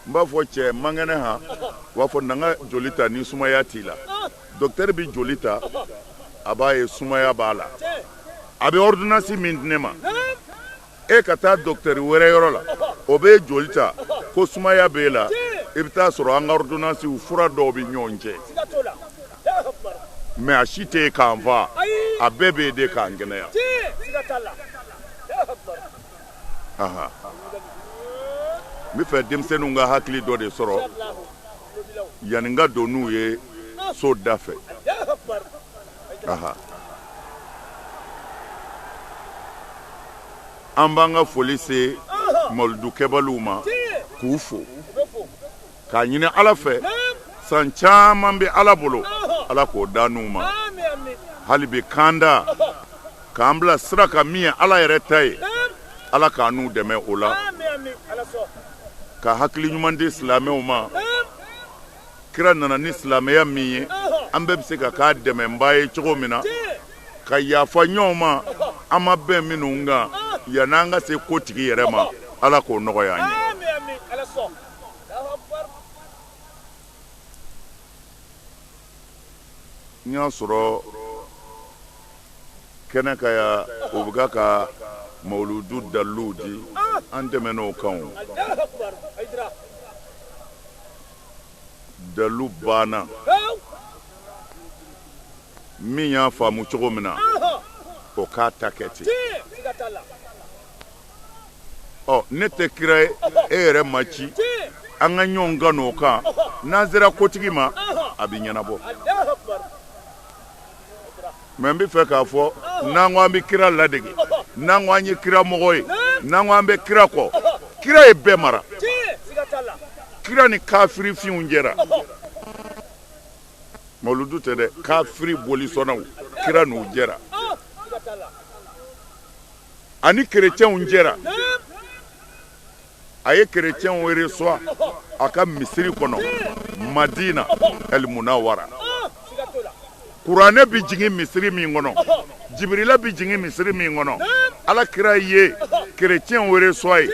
n b'a fɔ cɛ man kɛnɛ han, u b'a fɔ na n ka joli ta ni sumaya t'i la. Dɔkitɛri bɛ joli ta, a b'a ye sumaya b'a la, a bɛ ordonnance min di ne ma, e ka taa dɔkitɛri wɛrɛ yɔrɔ la, o bɛ joli ta ko sumaya b'e la, i bɛ taa sɔrɔ an ka ordonnancew fura dɔw bɛ ɲɔgɔn cɛ, mais a si tɛ k'an fa, a bɛɛ bɛ de k'an kɛnɛya. Aha, n bɛ fɛ denmisɛnninw ka hakili dɔ de sɔrɔ yanni n ka don n'u ye so da fɛ. Aha, an b'an ka foli se mawuludukɛbaliw ma k'u fo k'a ɲini Ala fɛ, san caman bɛ Ala bolo, Ala k'o da n'u ma hali bi kanda k'an bila sira kan min ye Ala yɛrɛ ta ye, Ala k'an n'u dɛmɛ o la, ka hakili ɲuman di silamɛw ma. Kira nana ni silamɛya min ye, an bɛɛ bɛ se ka k'a dɛmɛbaa ye cogo min na, ka yafa ɲɔgɔn ma an ma bɛn minnu kan yann'an ka se kotigi yɛrɛ ma, Ala k'o nɔgɔya an ye. N y'a sɔrɔ kɛnɛ kan yan, u bɛ ka ka mawuludu daliluw di, an tɛmɛn'o kan o. Dalilu banna, min y'a faamu cogo min na, o k'a ta kɛ ten. Ɔ, ne tɛ kira ye, e yɛrɛ ma ci, an ka ɲɔgɔn kanu o kan, n'an sera kotigi ma, a bɛ ɲɛnabɔ. Mais n bɛ fɛ k'a fɔ, n'an ko an bɛ kira ladege, n'an ko an ye kira mɔgɔ ye, n'an ko an bɛ kira kɔ, kira ye bɛɛ mara. Kira ni kafirifinw jɛra. Mawuludu tɛ dɛ, kafiri bolisɔnnaw, kira n'u jɛra. Ani kerecɛnw jɛra. A ye kerecɛnw reçoit a ka misiri kɔnɔ Madina El Munawara. Kuranɛ bɛ jigin misiri min kɔnɔ, Jibirila bɛ jigin misiri min kɔnɔ, Ala kira ye kerecɛnw reçoit yen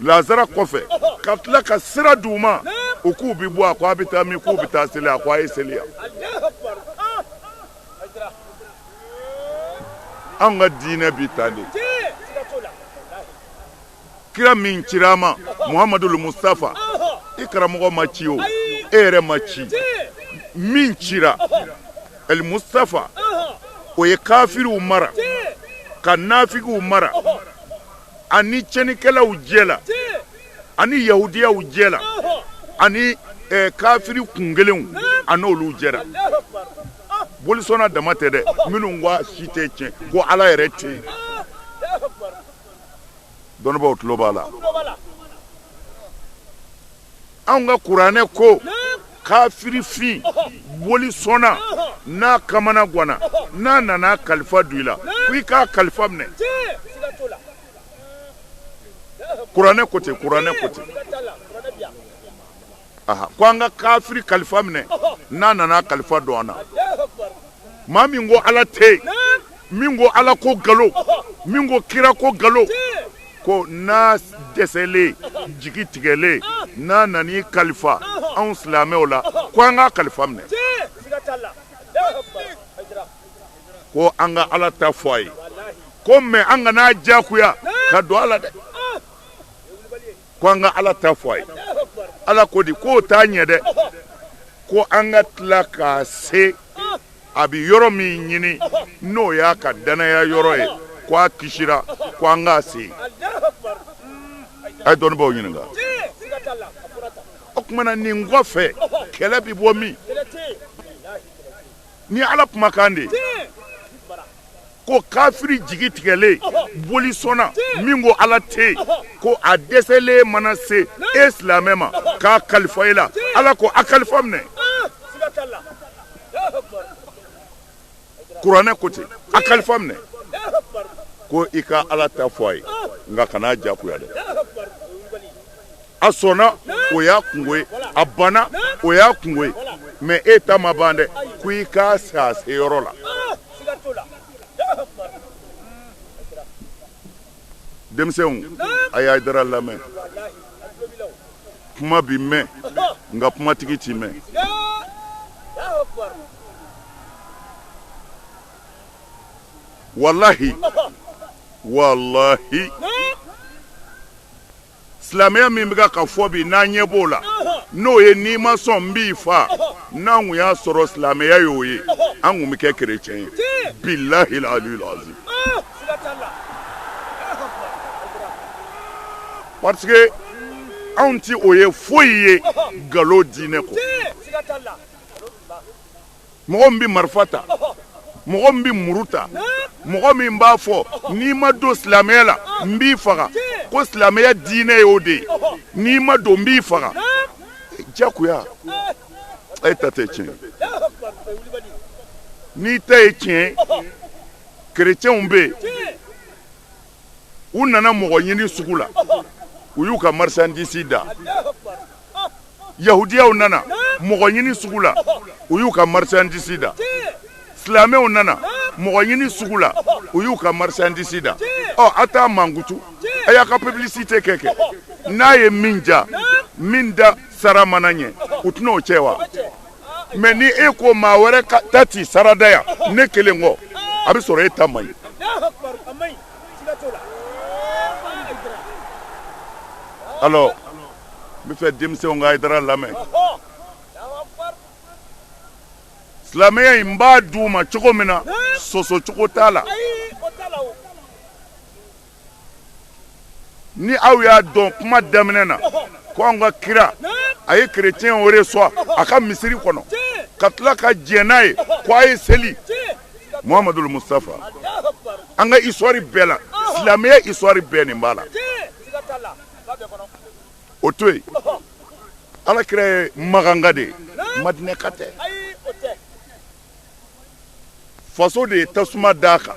lazara kɔfɛ, ka tila ka sira d'u ma, u k'u bɛ bɔ, a ko a bɛ taa min, k'u bɛ taa seli, a ko a ye seli yan. Anw ka diinɛ bi tan de. Kira min cira an ma, Muhamadul Mustafa, i karamɔgɔ ma ci o, e yɛrɛ ma ci, min cira El Mustafa, o ye kafiriw mara ka nafigiw mara, ani tiɲɛnikɛlaw jɛ la, ani yahudiyaw jɛ la, ani kafiri kunkelenw, a n'olu jɛra. Bolisɔnna dama tɛ dɛ, minnu ko a si tɛ tiɲɛ, ko Ala yɛrɛ tɛ yen. Dɔnnibaaw tulo b'a la. Anw ka kuranɛ ko kafirifin bolisɔnna N'a kamana gwana, n'a nana kalifa don i la, ko i k'a kalifa minɛ. Kuranɛ ko ten, kuranɛ ko ten. Aha, ko an ka kafiri kalifa minɛ n'a nana kalifa don an na. Maa min ko Ala tɛ yen, min ko Ala ko nkalon, min ko kira ko nkalon, ko n'a dɛsɛlen, jigi tigɛlen, n'a nan'i kalifa anw silamɛw la, ko an k'a kalifa minɛ. Ko an ka Ala ta fɔ a ye, ko mɛ an kana diyagoya ka don a la dɛ. Ko an ka Ala ta fɔ a ye. Ala ko di k'o t'a ɲɛ dɛ, ko an ka tila k'a se a bɛ yɔrɔ min ɲini n'o y'a ka danaya yɔrɔ ye, ko a kisira, ko an k'a se. A ye dɔnnibaaw ɲininka. O tuma na nin kɔfɛ kɛlɛ bɛ bɔ min? Ni Ala kumakan de ye. Ko kafiri jigi tigɛlen bolisɔnna min ko Ala tɛ yen, ko a dɛsɛlen mana se e silamɛ ma k'a kalifa e la, Ala ko a kalifa minɛ. Kuranɛ ko ten, a kalifa minɛ. Ko i ka Ala ta fɔ a ye, nka kan'a diyagoya dɛ. A sɔnna, o y'a kungo ye, a banna, o y'a kungo ye, mɛ e ta ma ban dɛ, ko i k'a se a seyɔrɔ la. Denmisɛnw, a ye Hayidara lamɛn. Kuma bi mɛn, nka kumatigi ti mɛn. Walahi, walahi, silamɛya min bɛ ka fɔ bi n'an ɲɛ b'o la, n'o ye n'i ma sɔn n b'i fa, n'an kun y'a sɔrɔ silamɛya y'o ye, an kun bɛ kɛ kerecɛn ye. Bilahi aliyul azim. Parce que anw ti o ye foyi ye nkalon diinɛ kɔ. Mɔgɔ min bɛ marifa ta, mɔgɔ min bɛ muru ta, mɔgɔ min b'a fɔ n'i ma don silamɛya la n b'i faga, ko silamɛya diinɛ y'o de ye, n'i ma don n b'i faga. Jagoya, e ta tɛ tiɲɛ. N'i ta ye tiɲɛ, kerecɛnw bɛ yen, u nana mɔgɔ ɲini sugu la, u y'u ka marchandise da. Yahudiyaw nana mɔgɔ ɲini sugu la, u y'u ka marchandise da. Silamɛw nana mɔgɔ ɲini sugu la, u y'u ka marchandise da. Ɔ, a t'a mankutu, a y'a ka publicité kɛ kɛ. N'a ye min ja, min da sara mana ɲɛ, u tɛna o cɛ wa? Mɛ ni e ko maa wɛrɛ ka ta t'i sara da yan, ne kelen kɔ, a bɛ sɔrɔ e ta man ɲi. Alors, n bɛ fɛ denmisɛnw ka Hayidara lamɛn. Silamɛya in n b'a d'u ma cogo min na, sɔsɔ cogo t'a la. Ni aw y'a dɔn kuma daminɛ na ko anw ka kira a ye kerecɛnw reçoit a ka misiri kɔnɔ ka tila ka jɛn n'a ye ko a ye seli, Muhamadul Mustafa, an ka histoire bɛɛ la, silamɛya histoire bɛɛ nin b'a la. O to yen, Ala kira ye Makanka de ye, Madinɛka tɛ. Faso de ye tasuma d'a kan,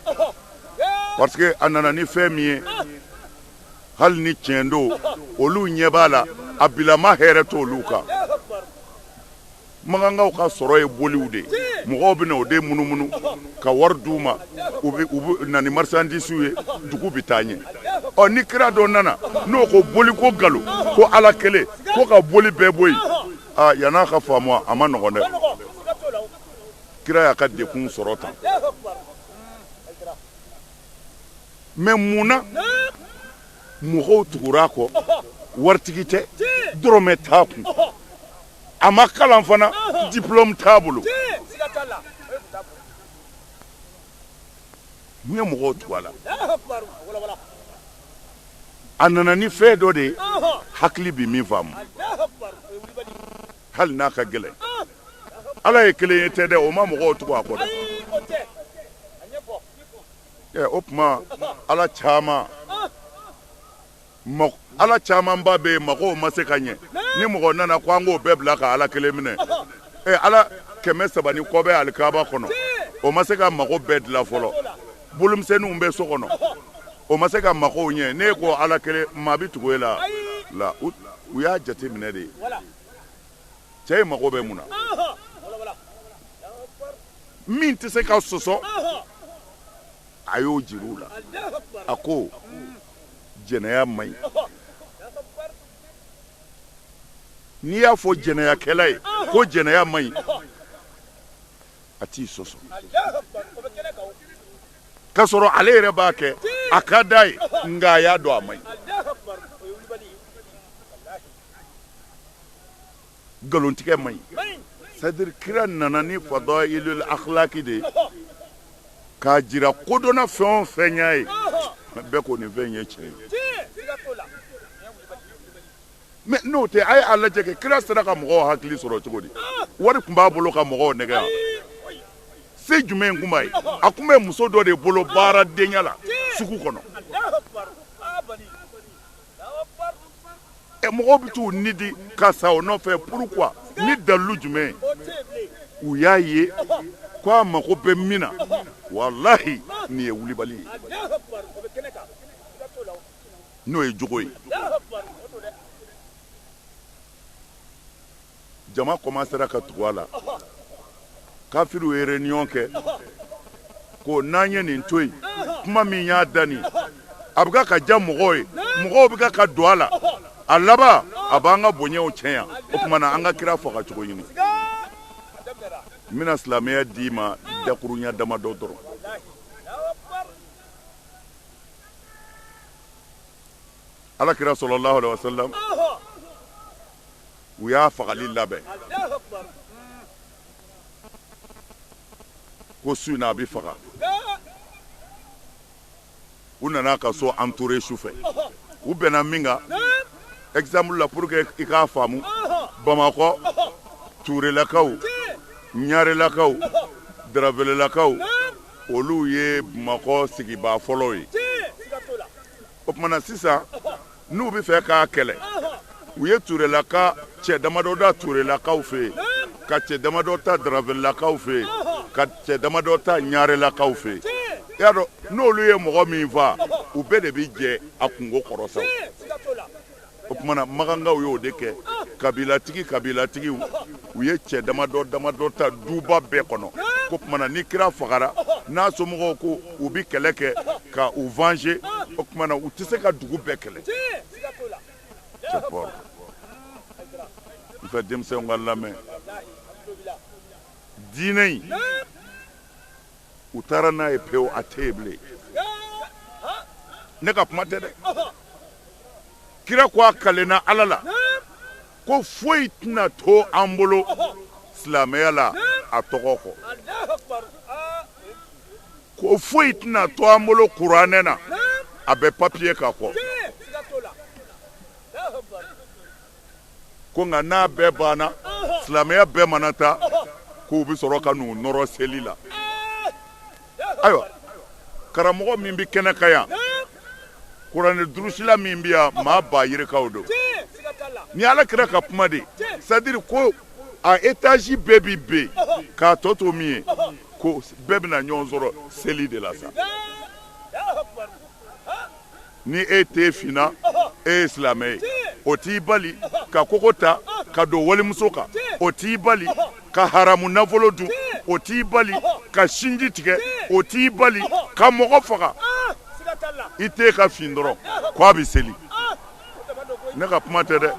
parce que a nana ni fɛn min ye, hali ni tiɲɛ don, olu ɲɛ b'a la, a bilama hɛrɛ t'olu kan. Makankaw ka sɔrɔ ye boliw de ye, mɔgɔw bɛ na o de munumunu ka wari d'u ma, u bɛ na ni marchandise ye, dugu bɛ taa ɲɛ. Ɔ, ni kira dɔ nana n'o ko boli ko nkalon, ko Ala kelen, ko ka boli bɛɛ bɔ yen, aa, yann'a ka faamu a ma nɔgɔn dɛ. Kira y'a ka dekun sɔrɔ tan. Mɛ mun na mɔgɔw tugura a kɔ? Waritigi tɛ, dɔrɔmɛ t'a kun, a ma kalan fana, diplôme t'a bolo. Mun ye mɔgɔw tugu a la? A nana ni fɛn dɔ de ye, hakili bɛ min faamu, hali n'a ka gɛlɛn. Ala ye kelen ye tɛ dɛ, o ma mɔgɔw tugu a kɔ dɛ. O tuma Ala caman, Ala camanba bɛ yen, mɔgɔw ma se ka ɲɛ. Ni mɔgɔ nana ko an k'o bɛɛ bila ka Ala kelen minɛ, ala 300 ni kɔ bɛ alikaba kɔnɔ, o ma se ka mago bɛɛ dilan fɔlɔ. Bolomisɛnninw bɛ so kɔnɔ, o ma se ka magow ɲɛ. N'e ko Ala kelen, maa bɛ tugu e la la. U y'a jateminɛ de, cɛ in mago bɛ mun na? Min tɛ se ka sɔsɔ, a y'o jira u la. A ko jɛnɛya man ɲi. N'i y'a fɔ jɛnɛyakɛla ye ko jɛnɛya man ɲi, a t'i sɔsɔ, k'a sɔrɔ ale yɛrɛ b'a kɛ, a ka d'a ye, nka a y'a dɔn a man ɲi. Nkalontigɛ man ɲi. C'est-à-dire kira nana ni fadailul akhlaki de ye k'a jira kodɔnna fɛn o fɛn y'a ye, bɛɛ ko nin fɛn ye tiɲɛ ye. Mais n'o tɛ, a ye a lajɛ kɛ, kira sera ka mɔgɔw hakili sɔrɔ cogo di? Wari tun b'a bolo ka mɔgɔw nɛgɛ yan? Se jumɛn tun b'a ye? A tun bɛ muso dɔ de bolo baaradenya la sugu kɔnɔ. Ɛ, mɔgɔw bɛ t'u ni di ka sa o nɔfɛ, pourquoi? Ni dalilu jumɛn ye? U y'a ye ko a mago bɛ min na, walahi, nin ye wulibali ye, n'o ye jogo ye. Jama commencera ka tugu a la. Kafiriw ye réunion kɛ ko n'an ye nin to yen, kuma min y'a da nin, a bɛ ka diya mɔgɔw ye, mɔgɔw bɛ ka don a la, a laban a b'an ka bonyaw tiɲɛ yan. O tuma na, an ka kira faga cogo ɲini. N bɛna silamɛya d'i ma dakurunya damadɔ dɔrɔn. Ala kira sallallahu alaihi wasallam, u y'a fagali labɛn ko su in na a bɛ faga. U nana ka so entouré su fɛ. U bɛnna min kan, exemple la, pour que i k'a faamu, Bamakɔ Turelakaw, Ɲarelakaw, Daravelelakaw, olu ye Bamakɔ sigibaa fɔlɔw ye. O tuma na sisan, n'u bɛ fɛ k'a kɛlɛ, u ye Turelaka cɛ damadɔ da Turelakaw fɛ yen, ka cɛ damadɔ ta Daravelelakaw fɛ yen, ka cɛ damadɔ ta Ɲarelakaw fɛ yen. I y'a dɔn, n'olu ye mɔgɔ min faa, u bɛɛ de bɛ jɛ a kunko kɔrɔ sa. O tuma na, makankaw y'o de kɛ. Kabilatigi kabilatigiw, u ye cɛ damadɔ damadɔ ta duba bɛɛ kɔnɔ, ko tuma na ni kira fagara, n'a somɔgɔw ko u bɛ kɛlɛ kɛ ka u venger, o tuma na u tɛ se ka dugu bɛɛ kɛlɛ. Cɛ, n fɛ denmisɛnw ka lamɛn. Diinɛ in, u taara n'a ye pewu, a tɛ yen bilen. Ne ka kuma tɛ dɛ. Kira ko a kalenna Ala la ko foyi tɛna to an bolo silamɛya la a tɔgɔ kɔ, ko foyi tɛna to an bolo kuranɛ na a bɛ papiye kan kɔ, ko nka n'a bɛɛ banna, silamɛya bɛɛ mana taa, k'u bɛ sɔrɔ ka n'u nɔrɔ seli la. Ayiwa, karamɔgɔ min bɛ kɛnɛ kan yan, kuranɛ durusila min bɛ yan, maa ba yirikaw don. Ni Ala kira ka kuma de, c'est à dire ko a étage bɛɛ bi ben k'a tɔ to min ye, ko bɛɛ bɛna ɲɔgɔn sɔrɔ seli de la sa. Ni e t'e finna, e ye silamɛ ye, o t'i bali ka kogo ta ka don walimuso kan, o t'i bali ka haramu nafolo dun, o t'i bali ka sinji tigɛ, o t'i bali ka mɔgɔ faga. I t'e ka fin dɔrɔn ko a bɛ seli. Ne ka kuma tɛ dɛ,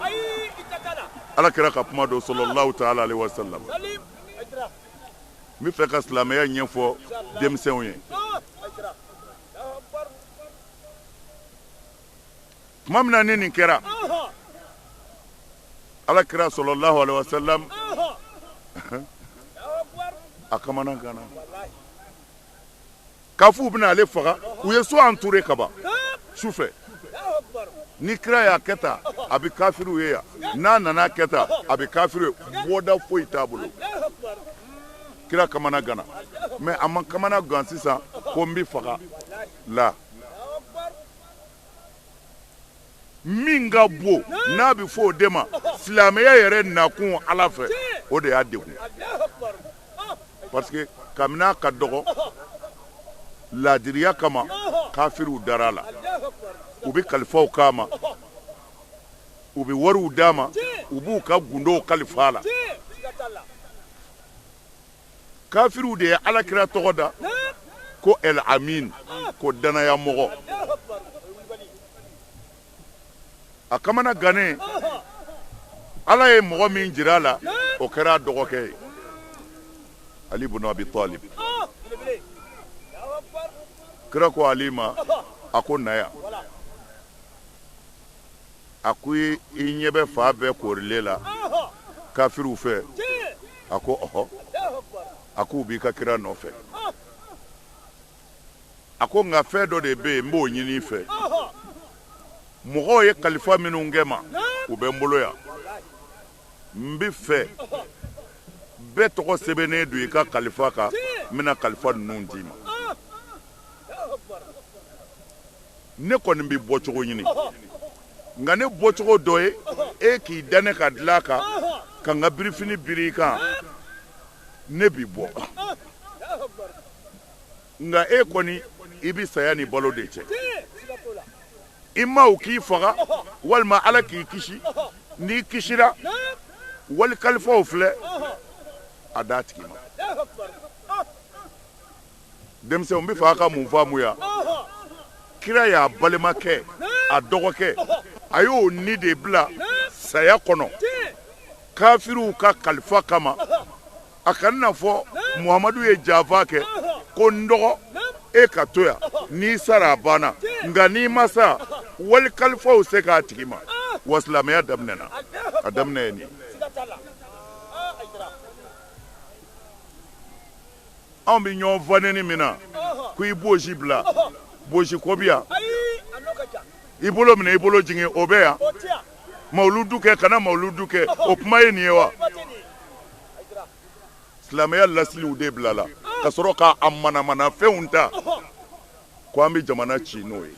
Ala kira ka kuma don, sallallahu taala alaihi wasallam. N bɛ fɛ ka silamɛya ɲɛfɔ denmisɛnw ye. Tuma min na ni nin kɛra, Ala kira sallallahu alaihi wasallam a kamana ganna k'a fɔ u bɛna ale faga. U ye so entouré ka ban su fɛ. Ni kira y'a kɛ tan, a bɛ kafiriw ye yan. N'a nana kɛ tan, a bɛ kafiriw ye. Bɔda foyi t'a bolo. Kira kamana ganna, mais a ma kamana gan sisan ko n bɛ faga la. Min ka bon, n'a bɛ fɔ o de ma silamɛya yɛrɛ nakun Ala fɛ, o de y'a degun. Parce que kabini a ka dɔgɔ laadiriya kama kafiriw dara a la, u bɛ kalifaw k'a ma, u bɛ wariw d'a ma, u b'u ka gundow kalifa a la. Kafiriw de ye alakira tɔgɔ da ko El Amin, ko danayamɔgɔ. A kamana gannen, ala ye mɔgɔ min jira a la, o kɛra a dɔgɔkɛ ye, Ali ibn Abi Talib. Kira ko Ali ma, a ko na yan. A ko i ɲɛ bɛ fan bɛɛ koorilen la kafiriw fɛ. A ko ɔhɔ. A ko u b'i ka kira nɔfɛ. A ko nka fɛn dɔ de bɛ yen, n b'o ɲini i fɛ. Mɔgɔw ye kalifa minnu kɛ n ma, u bɛ n bolo yan. N bɛ fɛ bɛɛ tɔgɔ sɛbɛnnen don i ka kalifa kan, n bɛna kalifa ninnu d'i ma. Ne kɔni bɛ bɔcogo ɲini, nka ne bɔcogo dɔ ye e k'i da ne ka dilan kan, ka n ka birifini biri i kan, ne bi bɔ. Nka e kɔni, i bɛ saya ni balo de cɛ. I ma u k'i faga walima ala k'i kisi. N'i kisira, wali kalifaw filɛ, a d'a tigi ma. Denmisɛnw, n bɛ fɛ a ka mun faamu yan? Kira y'a balimakɛ, a dɔgɔkɛ, a y'o ni de bila saya kɔnɔ kafiriw ka kalifa kama. A kana n'a fɔ Muhamadu ye janfa kɛ ko n dɔgɔ, e ka to yan, n'i sara a banna, nka n'i ma sa, wali kalifaw se k'a tigi ma. Wa silamɛya daminɛna, a daminɛ ye nin ye. Anw bɛ ɲɔgɔn faneni min na ko i bosi bila, bosi ko bɛ yan, i bolo minɛ, i bolo jigin, o bɛ yan, mawuludu kɛ, kana mawuludu kɛ, o kuma ye nin ye wa? Silamɛya lasiliw de bilala ka sɔrɔ k'a manamana fɛnw ta ko an bɛ jamana ci n'o ye.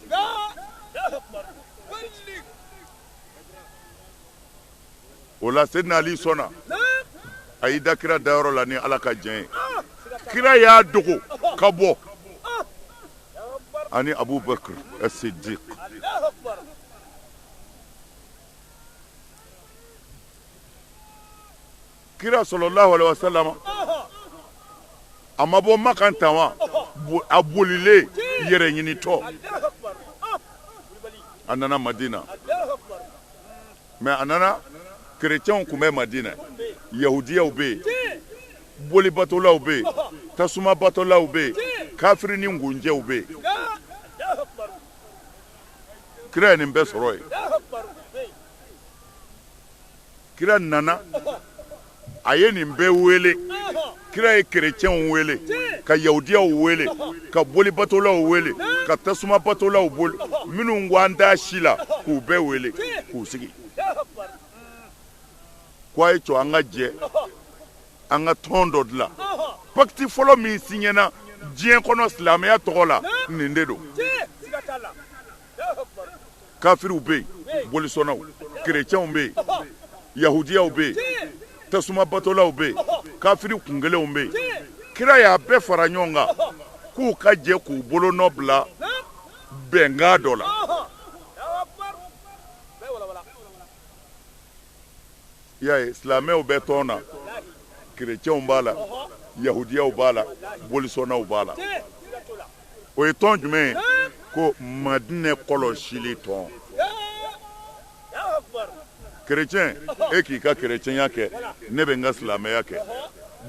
O la Seydina Ali sɔnna, a y'i da kira dayɔrɔ la ni ala ka jɛn ye. Kira y'a dogo ka bɔ ani Abubakar As-Siddiq. Kira sallallahu alaihi wasallam a ma bɔ Makan tan wa, a bolilen yɛrɛ ɲinitɔ, a nana Madina. Mais a nana, kerecɛnw tun bɛ Madina, yahudiyaw bɛ yen, bolibatolaw bɛ yen, tasumabatolaw bɛ yen, kafiri ni ngunjɛw bɛ yen. Kira ye nin bɛɛ sɔrɔ yen. Kira nana, a ye nin bɛɛ wele. Kira ye kerecɛnw wele, ka yahudiyaw wele, ka bolibatolaw wele, ka tasumabatolaw boli, minnu ko an t'a si la, k'u bɛɛ wele k'u sigi ko a ye jɔ, an ka jɛ an ka tɔn dɔ dilan. Pacte fɔlɔ min siɲɛna diɲɛ kɔnɔ silamɛya tɔgɔ la, nin de don. Kafiriw bɛ yen, bolisɔnnaw, kerecɛnw bɛ yen, yahudiyaw bɛ yen, tasumabatolaw bɛ yen, kafiri kunkelenw bɛ yen. Kira y'a bɛɛ fara ɲɔgɔn kan k'u ka jɛ k'u bolonɔ bila bɛnkan dɔ la. I y'a ye, silamɛw bɛ tɔn na, kerecɛnw b'a la, yahudiyaw b'a la, bolisɔnnaw b'a la. O ye tɔn jumɛn ye? Ko Madinɛ kɔlɔsili tɔn. Kerecɛn, e k'i ka kerecɛnya kɛ, ne bɛ n ka silamɛya kɛ.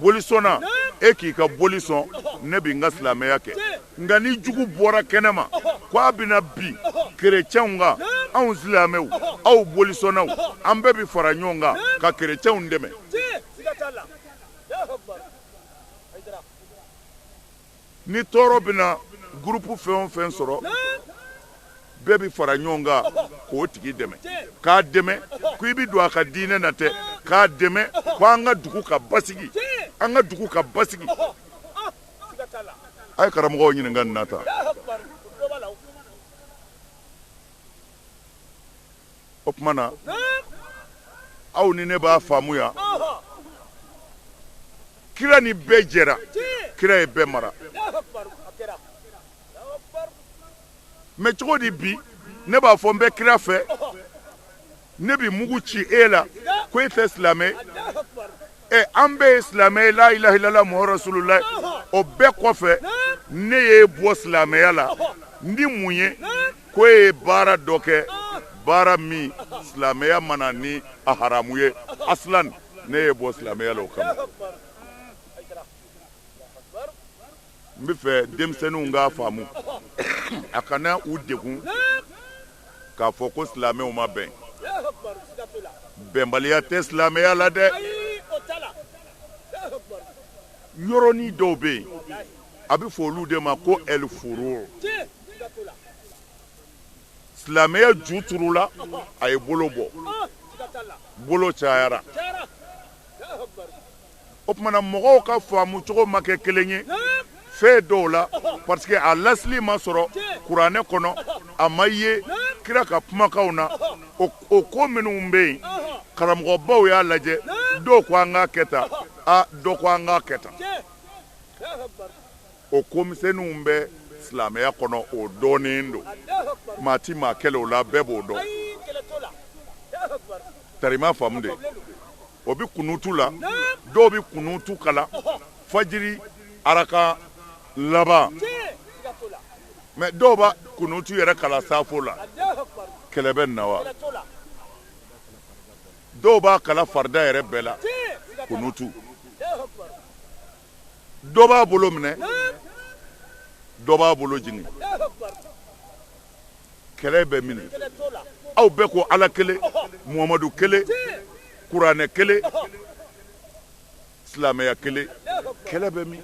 Bolisɔnna, e k'i ka boli sɔn, ne bɛ n ka silamɛya kɛ. Nka ni jugu bɔra kɛnɛ ma ko a bɛna bin kerecɛnw kan, anw silamɛw, aw bolisɔnnaw, an bɛɛ bɛ fara ɲɔgɔn kan ka kerecɛnw dɛmɛ. Ni tɔɔrɔ bɛna gurupu fɛn o fɛn sɔrɔ, bɛɛ bɛ fara ɲɔgɔn kan k'o tigi dɛmɛ, k'a dɛmɛ ko i bɛ don a ka diinɛ na tɛ, k'a dɛmɛ ko an ka dugu ka basigi, an ka dugu ka basigi. A ye karamɔgɔw ɲininka nin na tan. O tuma na, aw ni ne b'a faamu yan. Kira ni bɛɛ jɛra, kira ye bɛɛ mara. Mais cogo di bi ne b'a fɔ n bɛ kira fɛ, ne bi mugu ci e la ko e tɛ silamɛ? Ɛ, an bɛɛ ye silamɛ ye, la ilaha illallah muhammadu rasulullah. O bɛɛ kɔfɛ, ne y'e bɔ silamɛya la ni mun ye? Ko e ye baara dɔ kɛ, baara min silamɛya mana ni a haramu ye aslan, ne y'e bɔ silamɛya la o kama. N bɛ fɛ denmisɛnninw k'a faamu, a kana u degun k'a fɔ ko silamɛw ma bɛn. Bɛnbaliya tɛ silamɛya la dɛ. Yɔrɔnin dɔw bɛ yen, a bɛ fɔ olu de ma ko el furu. Silamɛya ju turula, a ye bolo bɔ, bolo cayara. O tuma na mɔgɔw ka faamu cogo ma kɛ kelen ye fɛn dɔw la, parce que a lasili ma sɔrɔ kuranɛ kɔnɔ, a ma ye kira ka kumakanw na. O ko minnu bɛ yen, karamɔgɔbaw y'a lajɛ, dɔw ko an k'a kɛ tan, a dɔ ko an k'a kɛ tan. O ko misɛnninw bɛ silamɛya kɔnɔ, o dɔnnen don, maa ti maa kɛlɛ o la, bɛɛ b'o dɔn. Tari ma faamu de, o bɛ kunutu la, dɔw bɛ kunutu kalan fajiri araka laban, mais dɔw b'a kunutu yɛrɛ kalan saafo la. Kɛlɛ bɛ na wa? Dɔw b'a kalan farida yɛrɛ bɛɛ la kunutu. Dɔ b'a bolo minɛ, dɔ b'a bolo jigin. Kɛlɛ bɛ minɛ. Aw bɛɛ ko Ala kelen, Muhamadu kelen, kuranɛ kelen, silamɛya kelen. Kɛlɛ bɛ min?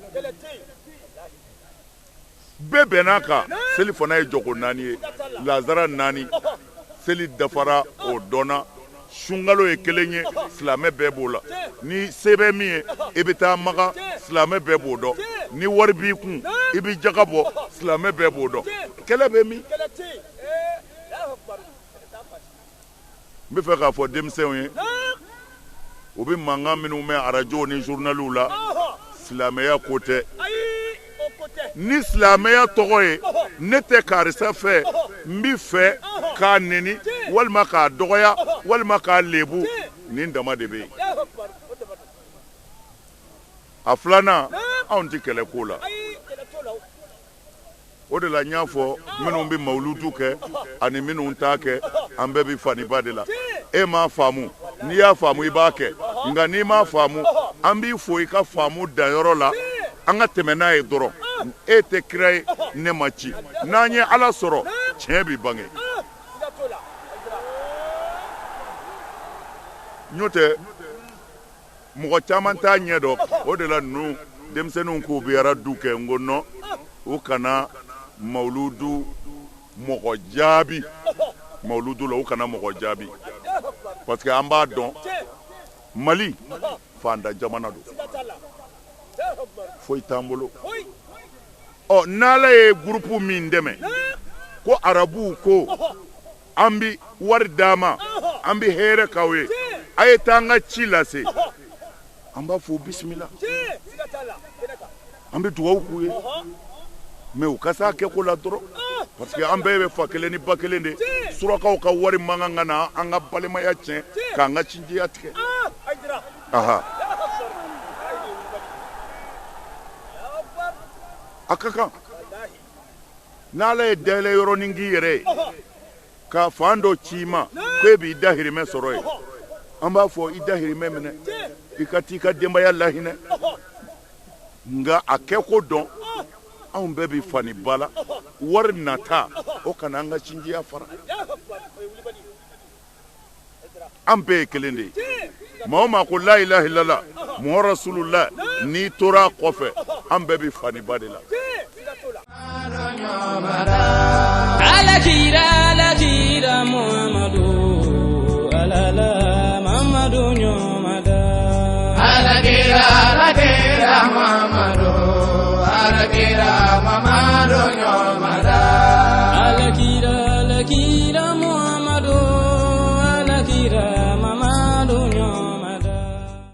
Bɛɛ bɛnn'a kan, seli fana ye jɔko 4 ye, lazara 4, seli dafara, o dɔnna. Sunkalo ye kelen ye, silamɛ bɛɛ b'o la. Ni se bɛ min ye, i bɛ taa Makan, silamɛ bɛɛ b'o dɔn. Ni wari b'i kun, i bɛ jaga bɔ, silamɛ bɛɛ b'o dɔn. Kɛlɛ bɛ min? N bɛ fɛ k'a fɔ denmisɛnw ye, u bɛ mankan minnu mɛn arajow ni journaliw la, silamɛya ko tɛ. Ni silamɛya tɔgɔ ye ne tɛ karisa fɛ, n bɛ fɛ k'a neni walima k'a dɔgɔya walima k'a lebu, nin dama de bɛ yen. A filanan, anw tɛ kɛlɛ ko la. O de la n y'a fɔ, minnu bɛ mawuludu kɛ ani minnu t'a kɛ, an bɛɛ bɛ faniba de la. E m'a faamu, n'i y'a faamu i b'a kɛ, nka n'i m'a faamu, an b'i fo i ka faamu danyɔrɔ la, an ka tɛmɛ n'a ye dɔrɔn. E tɛ kira ye, ne ma ci. N'an ye Ala sɔrɔ, tiɲɛ bɛ bange. N'o tɛ, mɔgɔ caman t'a ɲɛ dɔn. O de la ninnu denmisɛnninw k'u bɛ aradu kɛ, n ko non, u kana mawuludu mɔgɔ jaabi mawuludu la, u kana mɔgɔ jaabi, parce que an b'a dɔn Mali fanda jamana don, foyi t'an bolo. Ɔ, n'Ala ye gurupu min dɛmɛ, ko arabuw ko an bi wari d'a ma, an bi hɛrɛ k'aw ye, a ye taa an ka ci lase, an b'a fɔ bisimila, an bɛ dugawu k'u ye, mais u ka s'a kɛko la dɔrɔn, parce que an bɛɛ bɛ fa kelen ni ba kelen de. Surakaw ka wari man kan ka na an ka balimaya tiɲɛ, k'an ka sinjiya tigɛ. Aha, a ka kan n'Ala ye dayɛlɛ yɔrɔnin k'i yɛrɛ ye, ka fan dɔ ci i ma ko e b'i dahirimɛ sɔrɔ yen, an b'a fɔ i dahirimɛ minɛ, i ka t'i ka denbaya lahinɛ, nka a kɛko dɔn. Anw bɛɛ bɛ fani ba la, wari nata o kana an ka sinjiya fara. An bɛɛ ye kelen de ye. Maa o maa ko la ilaha illallah muhammadu rasulullah, n'i tora a kɔfɛ, an bɛɛ bɛ fani ba de la. Ala kira, ala kira Muhammadu, ala la Muhammadu ɲɔmada. Ala kira, ala kira